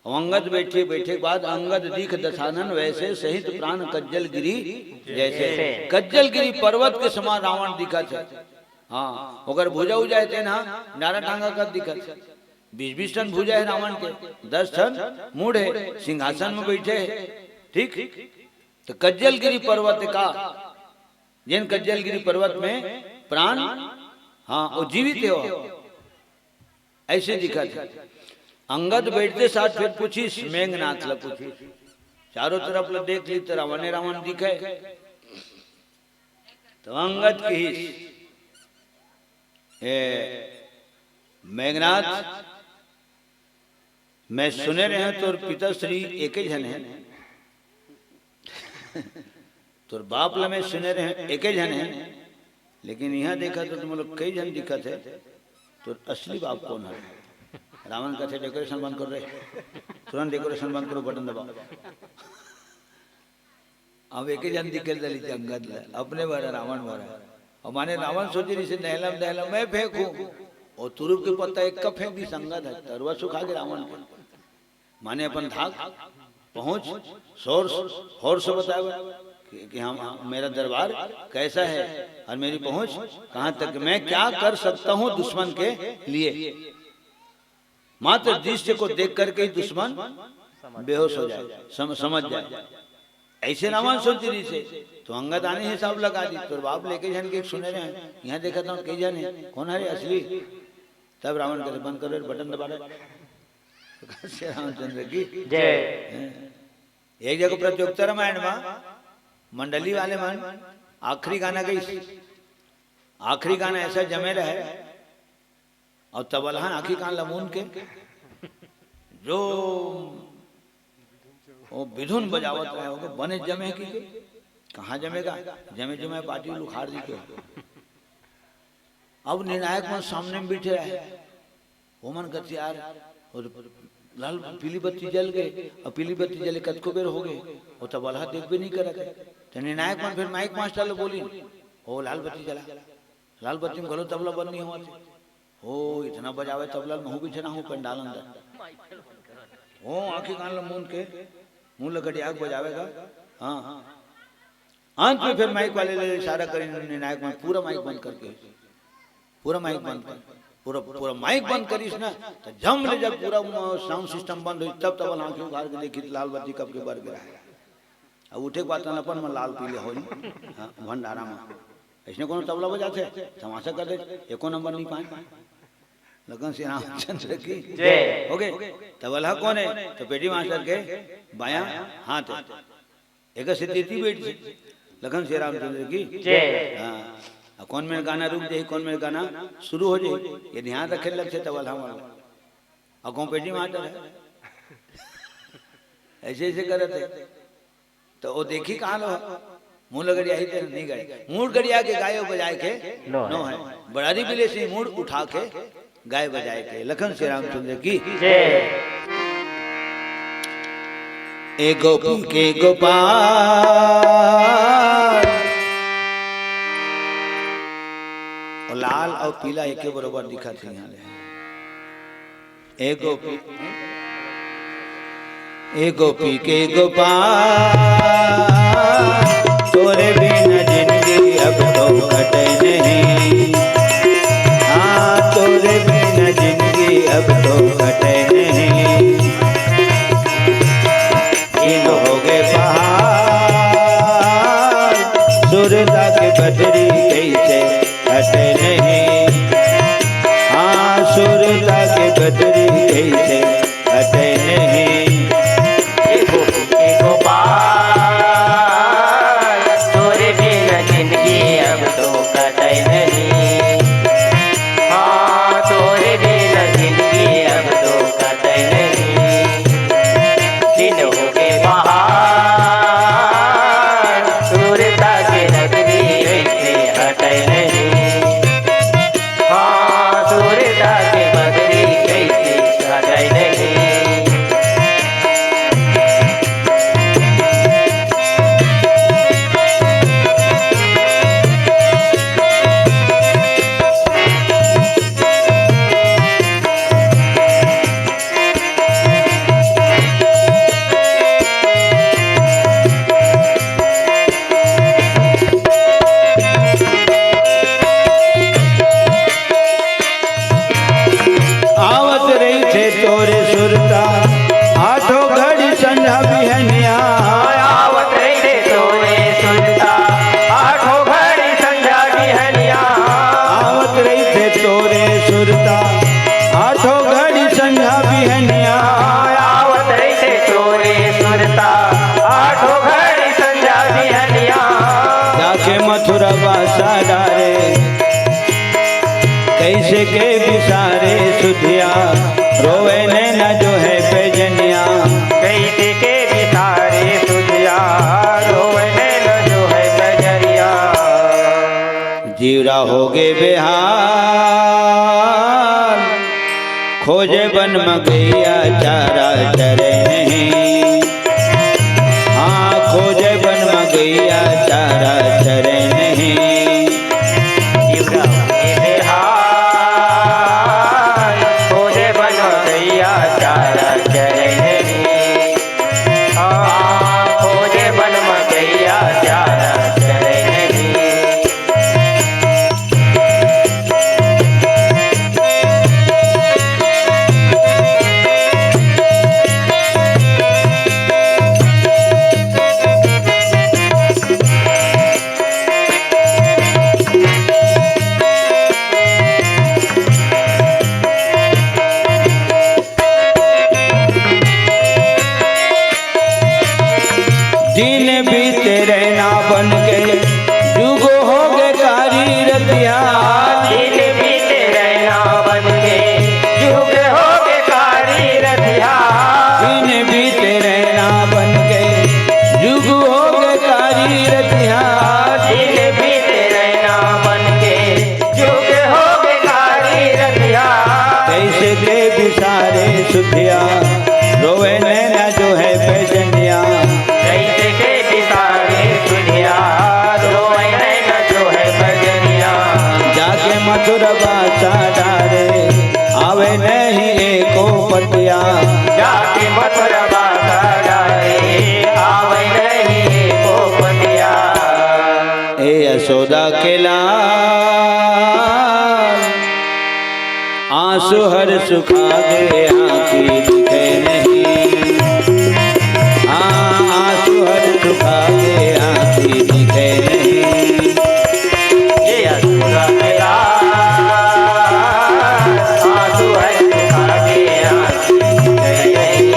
अउ अंगद बैठे, बैठे के बाद अंगद दिख दसानन वैसे, सहित प्राण कज्जल गिरी जैसे। कज्जल गिरी पर्वत के समान रावण दिखत हे। हाँ, ओकर भुजा उजा हे तेन ह डारा टांगा कस दिखत हे। बीस बीस ठन भुजा हे रावण के, दस ठन मुड़ हे, सिंहासन में बैठे हे। ठीक, तो कज्जल गिरी पर्वत का, जेन कज्जल गिरी पर्वत में प्राण, हाँ, वो जीवित हे, वो ऐसे दिखत हे। अंगद बैठते साथ फेर पूछिस, मेघनाथ ला पूछिस, चारों तरफ ला देख लिस त रावणे रावण दिखे। तो अंगद कहिस, "ए मेघनाथ, मैं सुने रहेंव तोर पिताश्री एके झन हे, तोर बाप ल मैं सुने रहे एके झन हे, लेकिन इहाँ देखत हँव तो मोला कई झन दिखत हे। तोर असली बाप कोन हे? रावण कथे, "डेकोरेशन बंद कर रे, तुरंत डेकोरेशन बंद करो, बटन दबाओ।" अब एके झन दिखे ल धरिस अंगद ल, अपने बर हे, रावण बर हे। अउ माने रावण सोचे रहिसे, "नहला म दहला मैं फेंकहूँ।" अउ तुरुप के पत्ता एक का फेंक दिस अंगद ह, तरुआ सुखा गे रावण के। माने अपन धाक, पहुँच, सोर्स, होर से बताए बर कि, कि हम, मेरा दरबार कैसा है और मेरी पहुँच कहाँ तक, मैं क्या कर सकता हूँ दुश्मन के लिए। मात्र दृश्य को देख करके ही दुश्मन बेहोश हो जाए, सम-, समझ जाए। अइसे रावण सोचे रहिसे, तो अंगद आने हिसाब लगा दिस। तोर बाप ल एके झन के सुने रहे, इहाँ देखत हँव कई झन हे, कोन हरे असली? तब रावण कथे, "बंद कर रे, बटन दबा रे।" श्री रामचंद्र की जय। एक जगह प्रतियोगिता रामायण म मंडली वाले मन आखिरी गाना गाइस, आखिरी गाना अइसे जमे रहे, अउ तबलहा आँखी कान ल मूंद के जो ओ बिधुन बजावत रहे होगे, बने जमे कि के? कहाँ जमेगा? जमे जमे पार्टी ल उखाड़ दिस के। अब निर्णायक मन सामने म बइठे रहे, ओमन कथे, "यार, ओ लाल पीली बत्ती जल गे, अउ पीली बत्ती जले कतको बेर होगे, ओ तबलहा देखबे नइ करत हे।" त निर्णायक मन फेर माइक मास्टर ल बोलिन, "ओ लाल बत्ती जला, लाल बत्ती म घलो तबला बंद नइ होवत हे। ओ इतना बजावे तबला ल, महूँ बइठे रहूँ पंडाल अंदर।" ओ आँखी कान ल मूंद के, मुँह ल गड़िया के बजावेगा। हाँ, अंत में फेर माइक वाले ल इशारा करिन, निर्णायक मन पूरा माइक बंद करके, पूरा माइक बंद कर, पूरा, पूरा माइक बंद करिस ना, त झम ले जब पूरा म-, साउंड सिस्टम बंद होइस, तब तबलहा आँखी उघार के देखिस, लाल बत्ती कब के बर गे रहे। अब उठे के बाद अपन म लाल पीले होई, हाँ, भंडारा म। अइसने कोनो तबला बजाथे, तमाशा कर दे, एको नंबर नइ पाए। लखन श्री रामचंद्र की जय। होगे, तबलहा कोन हे? तो पेटी मास्टर के बायां हाथ हे। एक स्थिति बैठ, लखन श्री रामचंद्र की जय। हाँ, अब कोन मेर गाना रुक जाही, कोन मेर गाना शुरू हो जाही, ये ध्यान रखे लगथे तबलहा वाला। अब कौन पेटी मास्टर हे, अइसे अइसे करत हे, तो ओ देखिस कहाँ लो, मुँह ल गड़ियाही ते नइ गाए, मूड़ गड़िया के गाए अउ बजाए के नो हे। नो हे। बड़ारी बिलेसी मूड़ उठा के गाए बजाए के। लखन श्री रामचंद्र की जय। ए गोपी के गोपाल। ओ लाल अउ पीला एके बरोबर दिखत हे इहाँ ले। ए गोपी, ए गोपी के गोपाल, तोरे बिना जिंदगी अब तो कटे नहीं। हाँ, तोरे बिना जिंदगी अब तो कटे नहीं। दिन होगे पहाड़, सुरता के बदरी कइसे हटे नहीं। हाँ, सुरता के बदरी कइसे हटे नहीं। ए गोपी के गोपाल, तोरे बिना जिंदगी अब तो कटे नहीं। हाँ, तोरे बिना जिंदगी अब तो कटे नहीं। दिन होगे पहाड़, सुरता के नगरी अइसे हटे नहीं। हाँ, सुरता के बदरी कइसे हटे नहीं। आवत रहिथे तोरे सुरता, आठों घड़ी संझा बिहनिया। आवत रहिथे तोरे सुरता, आठों घड़ी संझा बिहनिया। आवत रहिथे तोरे सुरता, आठों घड़ी संझा बिहनिया। आवत रहिथे तोरे सुरता, आठों घड़ी संझा बिहनिया। जाके मथुरा बासा डारे, कइसे के बिसारे सुधिया, रोवे नैना जोहे पैजनिया। कइसे के बिसारे सुधिया, रोवे नैना जोहे जीवरा होगे बेहाल, खोजे बन म गैया चारा चरे नहीं। हाँ, खोजे बन म गैया चारा चरे नहीं। जीवरा होगे बेहाल, खोजे बन म गैया चारा चरे नहीं। हाँ, खोजे बन म गैया चारा चरे नहीं। दिन बीते रैना बन के, जुग होगे कारी रतिहा। दिन बीते रैना बन के, जुग होगे कारी रतिहा। दिन बीते रैना बन के, जुग होगे कारी रतिहा। दिन बीते रैना बन के, जुग होगे कारी रतिहा। कैसे के बिसारे सुधिया, रोवे नैना जोहे पैजनिया। कैसे के बिसारे सुधिया, रोवे नैना जोहे पैजनिया। जाके मथुरा बासा डारे, आवे नहीं एको पतिया। जाके मथुरा बासा डारे, आवे नहीं एको पतिया। ए यशोदा के लाल, आंसू हर सुखा गे आंखी दिखे नहीं। हाँ, आंसू हर सुखा गे आंखी दिखे नहीं। ये अधूरा मेरा आंसू हर सुखा गे आंखी दिखे नहीं।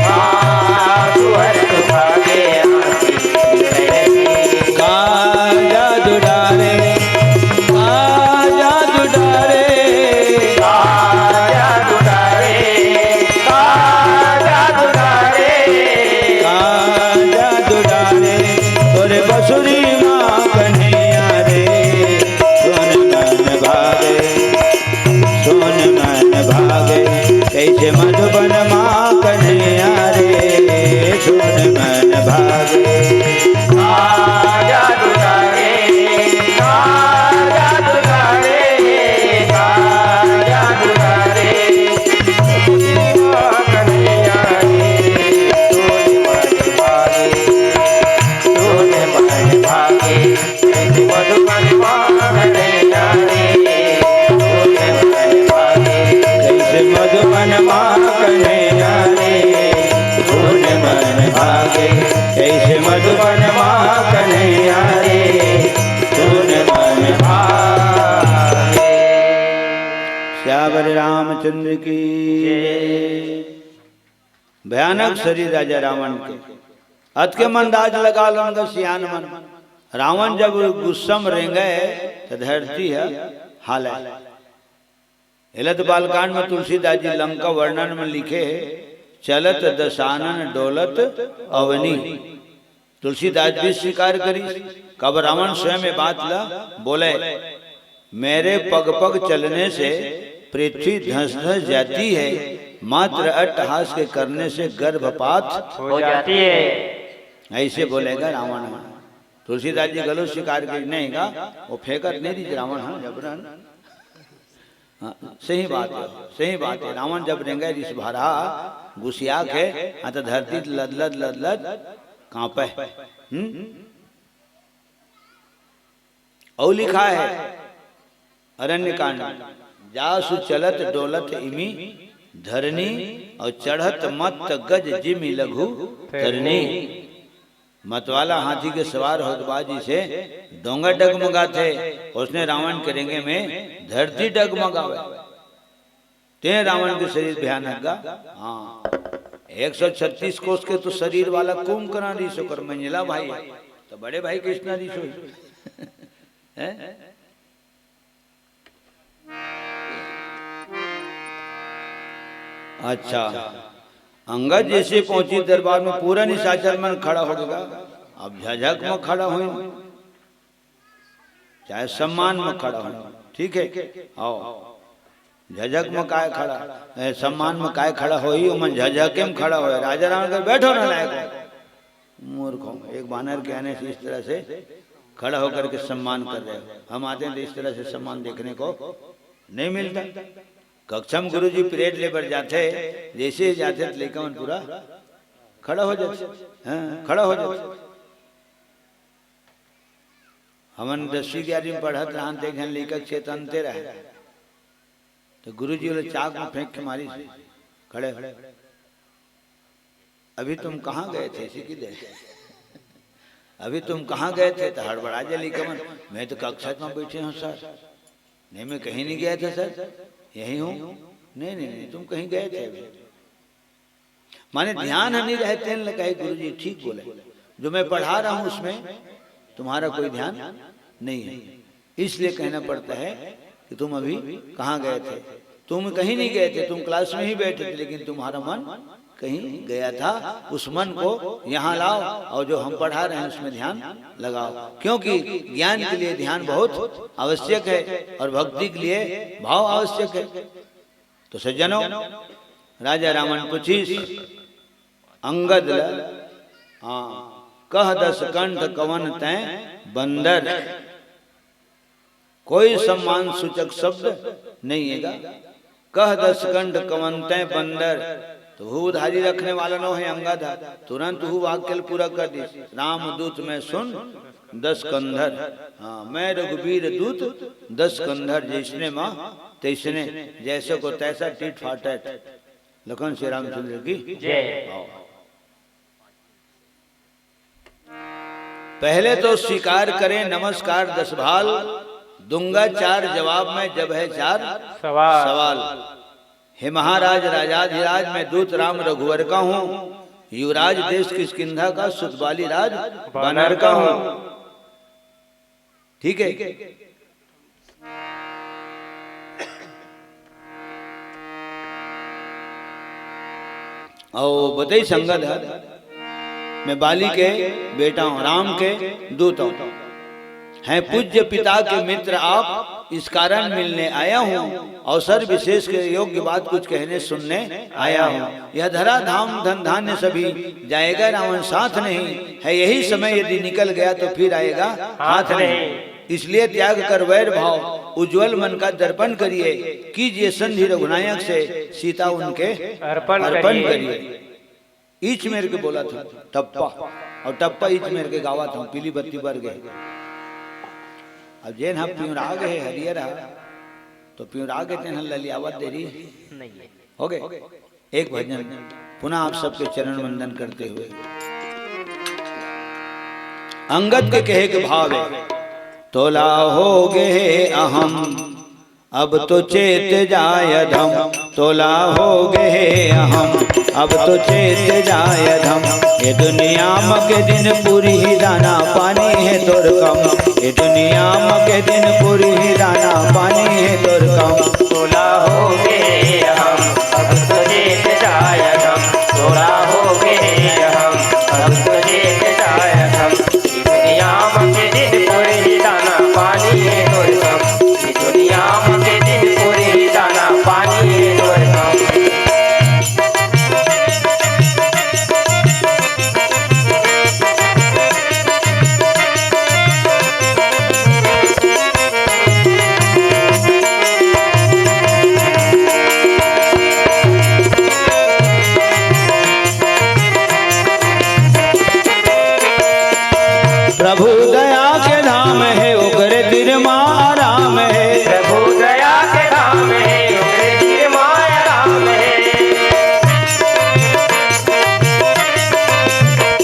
आंसू हर सुखा गे आंखी दिखे नहीं। का जादू डारे, का जादू डारे, का जादू डारे, का जादू डारे, का जादू डारे, तोरे बसुरी माँ कन्हैया रे, सुन मन भावे, सुन मन भावे, कैसे मधुबन माँ कन्हैया रे, सुन मन भावे। आजा दुलारे, आजा दुलारे, आजा दुलारे, सुन मन भावे, सुन मन भावे। कैसे मधुबन माँ कन्हैया रे, सुन मन भावे। कैसे मधुबन माँ कन्हैया रे, सुन मन भावे। सियावर रामचंद्र की जय। भयानक शरीर राजा रावण के। अतके मन अंदाज लगा लो उनका सियान मन। रावण जब गुस्सा म रेंगे, त धरती ह हाले। एला त बालकांड म तुलसीदास जी लंका वर्णन म लिखे हे, "चलत दसानन डोलत अवनी।" तुलसीदास भी स्वीकार करिस, काबर रावण स्वयं ये बात ला बोले, "मेरे पग पग चलने से पृथ्वी धस धस जाती है, मात्र अट्टहास के करने से गर्भपात हो जाती है।" ऐसे बोलेगा रावण ह। तुलसीदास जी घलो स्वीकार करिस, नहीं गा, वो फेंकत नहीं रिहिस रावण ह, जबरन। हाँ, सही बात है, सही बात है। रावण जब रेंगे रिहिस भारा, गुसिया के, हाँ, त धरती लद लद लद लद कांपे। हम्म? अउ लिखा है अरण्य कांड, "जासु चलत डोलत इमी धरनी, अउ चढ़त मत्त गज जिमि लघु तरनी।" मतवाला हाथी के सवार होत बा जइसे डोंगा डगमगाथे, ओसने रावण के रेंगे में धरती डगमगावे। ते रावण के शरीर भयानक गा। हाँ, एक सौ छत्तीस कोस के तो शरीर वाला कुंभकर्ण रिहिस, ओकर मंझला भाई, त बड़े भाई कइसना रिहिस होही। हैं? अच्छा, अंगद जइसे पहुंचिस दरबार म, पूरा निशाचर मन खड़ा हो गे। अब झझक म खड़ा होइस। चाहे सम्मान में खड़ा हो, ठीक है, आओ, झझक में काय खड़ा, ए, सम्मान में काय खड़ा होही, ओमन झझके में खड़ा होय। राजा रावण कहे, "बैठो ना लायक हो, मूर्ख हो, एक बानर के आने से इस तरह से खड़ा होकर के सम्मान कर रहे हो, हम आते हैं तो इस तरह से सम्मान देखने को नहीं मिलता।" कक्षा में गुरुजी पीरियड ले बर जाथे, जैसे ही जाथे तो लइका मन पूरा खड़ा हो जाथे, हाँ, खड़ा हो जाथे। हमन दसवीं ग्यारहवीं में पढ़त रहन, त एक झन लइका चेतंते रहे, तो गुरुजी ओला चाक में फेंक के मारिस, खड़े, "अभी तुम कहाँ गए थे?" सीखी दे, "अभी तुम कहाँ गए थे?" तो हड़बड़ा जाय लइका मन, "मैं तो कक्षा में बैठे हूँ सर, नहीं, मैं कहीं नहीं गया था सर, यहीं हूँ।" "नहीं, नहीं, नहीं, तुम कहीं गए थे अभी।" माने ध्यान ह नहीं रहे, तेन ल कहे, "गुरुजी ठीक बोले, जो मैं पढ़ा रहा हूँ उसमें तुम्हारा कोई ध्यान नहीं है, इसलिए कहना पड़ता है कि तुम अभी कहाँ गए थे, तुम कहीं नहीं गए थे, तुम क्लास में ही बैठे थे, लेकिन तुम्हारा मन कहीं गया था, उस मन को यहाँ लाओ और जो हम पढ़ा रहे हैं उसमें ध्यान लगाओ, क्योंकि ज्ञान के लिए ध्यान बहुत आवश्यक है और भक्ति के लिए भाव आवश्यक है।" तो सज्जनों, राजा रावण पूछिस अंगद ल, हाँ, "कह दस कंठ कवन तैं बंदर।" कोई सम्मान सूचक शब्द नहीं है गा। "कह दस कंठ कवन तैं बंदर।" तो हु उधारी रखने वाला नो है अंगद, तुरंत हु वाक्य ल पूरा कर दिस, "राम दूत मैं सुन दस कंधर।" हाँ, "मैं रघुबीर दूत दस कंधर।" जैसने माँ तैसने, जैसे को तैसा, टिट फाटट। लखन श्री रामचंद्र की जय। आओ। पहले तो स्वीकार करें नमस्कार दस भाल, दूंगा चार जवाब मैं जब है चार सवाल। सवाल। हे महाराज राजाधिराज, मैं दूत राम रघुवर का हूँ, युवराज देश किष्किंधा का, सुतबाली राज बानर का हूँ। ठीक है। अउ बतई संगत ह, मैं बाली के बेटा हूँ, राम के दूत हूँ, हैं पूज्य पिता के मित्र आप, इस कारण मिलने आया हूँ। अवसर विशेष के योग्य बात कुछ कहने सुनने आया हूँ। यह धरा धाम धन धान्य सभी, जाएगा रावण साथ नहीं। है यही समय, यदि निकल गया तो फिर आएगा हाथ नहीं। इसलिए त्याग कर वैर भाव, उज्ज्वल मन का दर्पण करिए, कीजिए संधि रघुनायक से, सीता उनके अर्पण अर्पण करिए। करिए। ईच मेर के बोलत हूँ टप्पा, अउ टप्पा ईच मेर के गावत हूँ, पीली बत्ती बर गे। अब जेन ह पिंवरा गे हे हरियर ह, तो पिंवरा गे तेन ह ललियावत देरी नहीं है। हो गए। एक भजन पुनः आप सबके चरण वंदन करते हुए। अंगद के कहे के भाव है, तोला हो गे हे अहम, अब तो चेत जाय अधम, तोला हो गे हे अहम, अब तो चेत जाय अधम। ये दुनिया म के दिन पुरही, दाना पानी हे तोर कम, ये दुनिया म के दिन पुरही, दाना पानी हे तोर कम। तोला हो गे हम, अब तो चेत जाय हम, तोला हो गे हम, अब तो चेत जाय हम। दुनिया म के दिन पुरही, दाना पानी हे तोर कम, दुनिया म के दिन पुरही, दाना पानी हे तोर कम। प्रभु दया के धाम हे, ओकरे तीर मा आराम हे। प्रभु दया के धाम हे, ओकरे तीर मा आराम हे।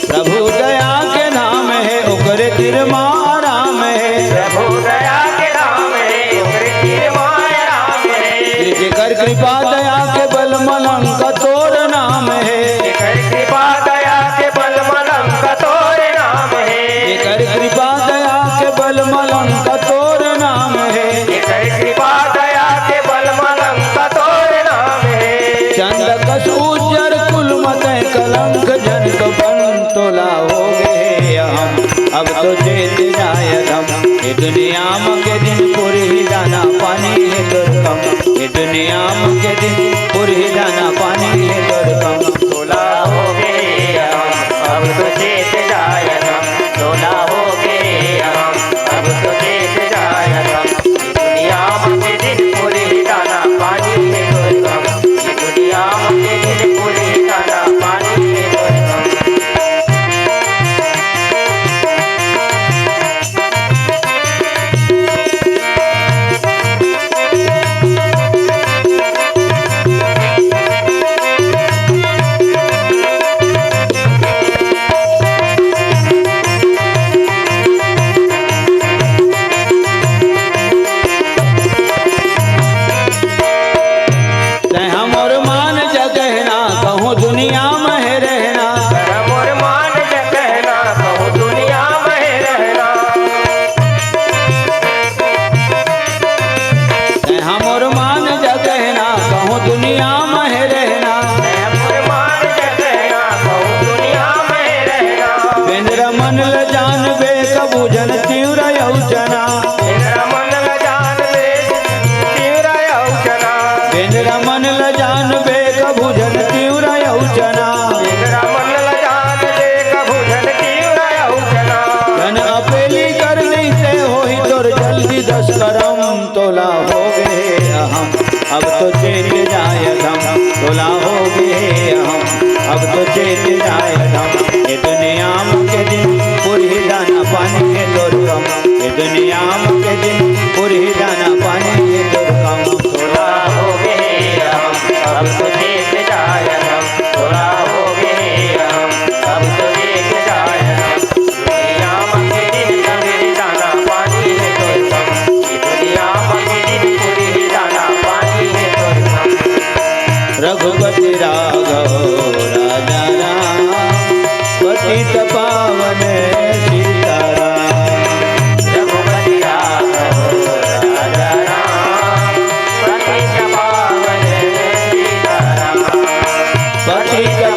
प्रभु दया के धाम हे, ओकरे तीर मा आराम हे। प्रभु दया के धाम हे, ओकरे तीर मा आराम हे। जेकर कृपा दया के बल म लंका तोर नाम हे। जेकर कृपा दया के बल म लंका तोर नाम हे। जेकर कृपा दया के बल म लंका तोर नाम हे। जेकर कृपा दया के बल म लंका तोर नाम हे। चंद कस उज्जर कुल म तैं कलंक जनिक बन, तोला हो गे हे अहम, अब तो चेत जाय अधम। ये दुनिया म के दिन पुरही दाना पानी हे तोर कम, ये दुनिया म के दिन पुरही दाना पानी हे तोर कम। तोला हो गे हम, अब तो चेत जाय हम, तोला हो गे हम, अब तो चेत जाय हम। दुनिया म के दिन पुरही दाना पानी हे तोर कम, ये दुनिया म के दिन पुरही दाना पानी हे तोर कम। तैं हमर मान जा कहना, कहूँ दुनिया में रहना। तैं हमर मान जा कहना, कहूँ दुनिया में रहना। तैं हमर मान जा कहना, कहूँ दुनिया में रहना। तैं हमर मान जा कहना, कहूँ दुनिया में रहना। बेंदरा मन ल जानबे कभू झन तिंवरा अउ चना। बेंदरा मन ल जानबे तिंवरा अउ चना। बेंदरा मन ल जानबे कभू झन तिंवरा अउ चना। बेंदरा मन ल जानबे कभू झन तिंवरा अउ चना। झन अपेली कर लेते होही तोर जल्दी दस करम। तोला हो गे हम, अब तो चेत जाय हम। तोला हो गे हम, अब तो चेत जाय हम। ये दुनिया म के दिन पुरही दाना पानी हे तोर कम। ये दुनिया म के दिन पुरही दाना पानी हे तोर कम। तोला हो गे हम, अब तो चेत जाय हम। तोला हो गे हम, अब तो चेत जाय हम। दुनिया म के दिन पुरही दाना पानी हे तोर कम। ये दुनिया म के दिन पुरही दाना पानी हे तोर कम। रघुपति राघव राजा राम, पतित पावन सीताराम। रघुपति राघव राजा राम, पतित पावन सीताराम। पतित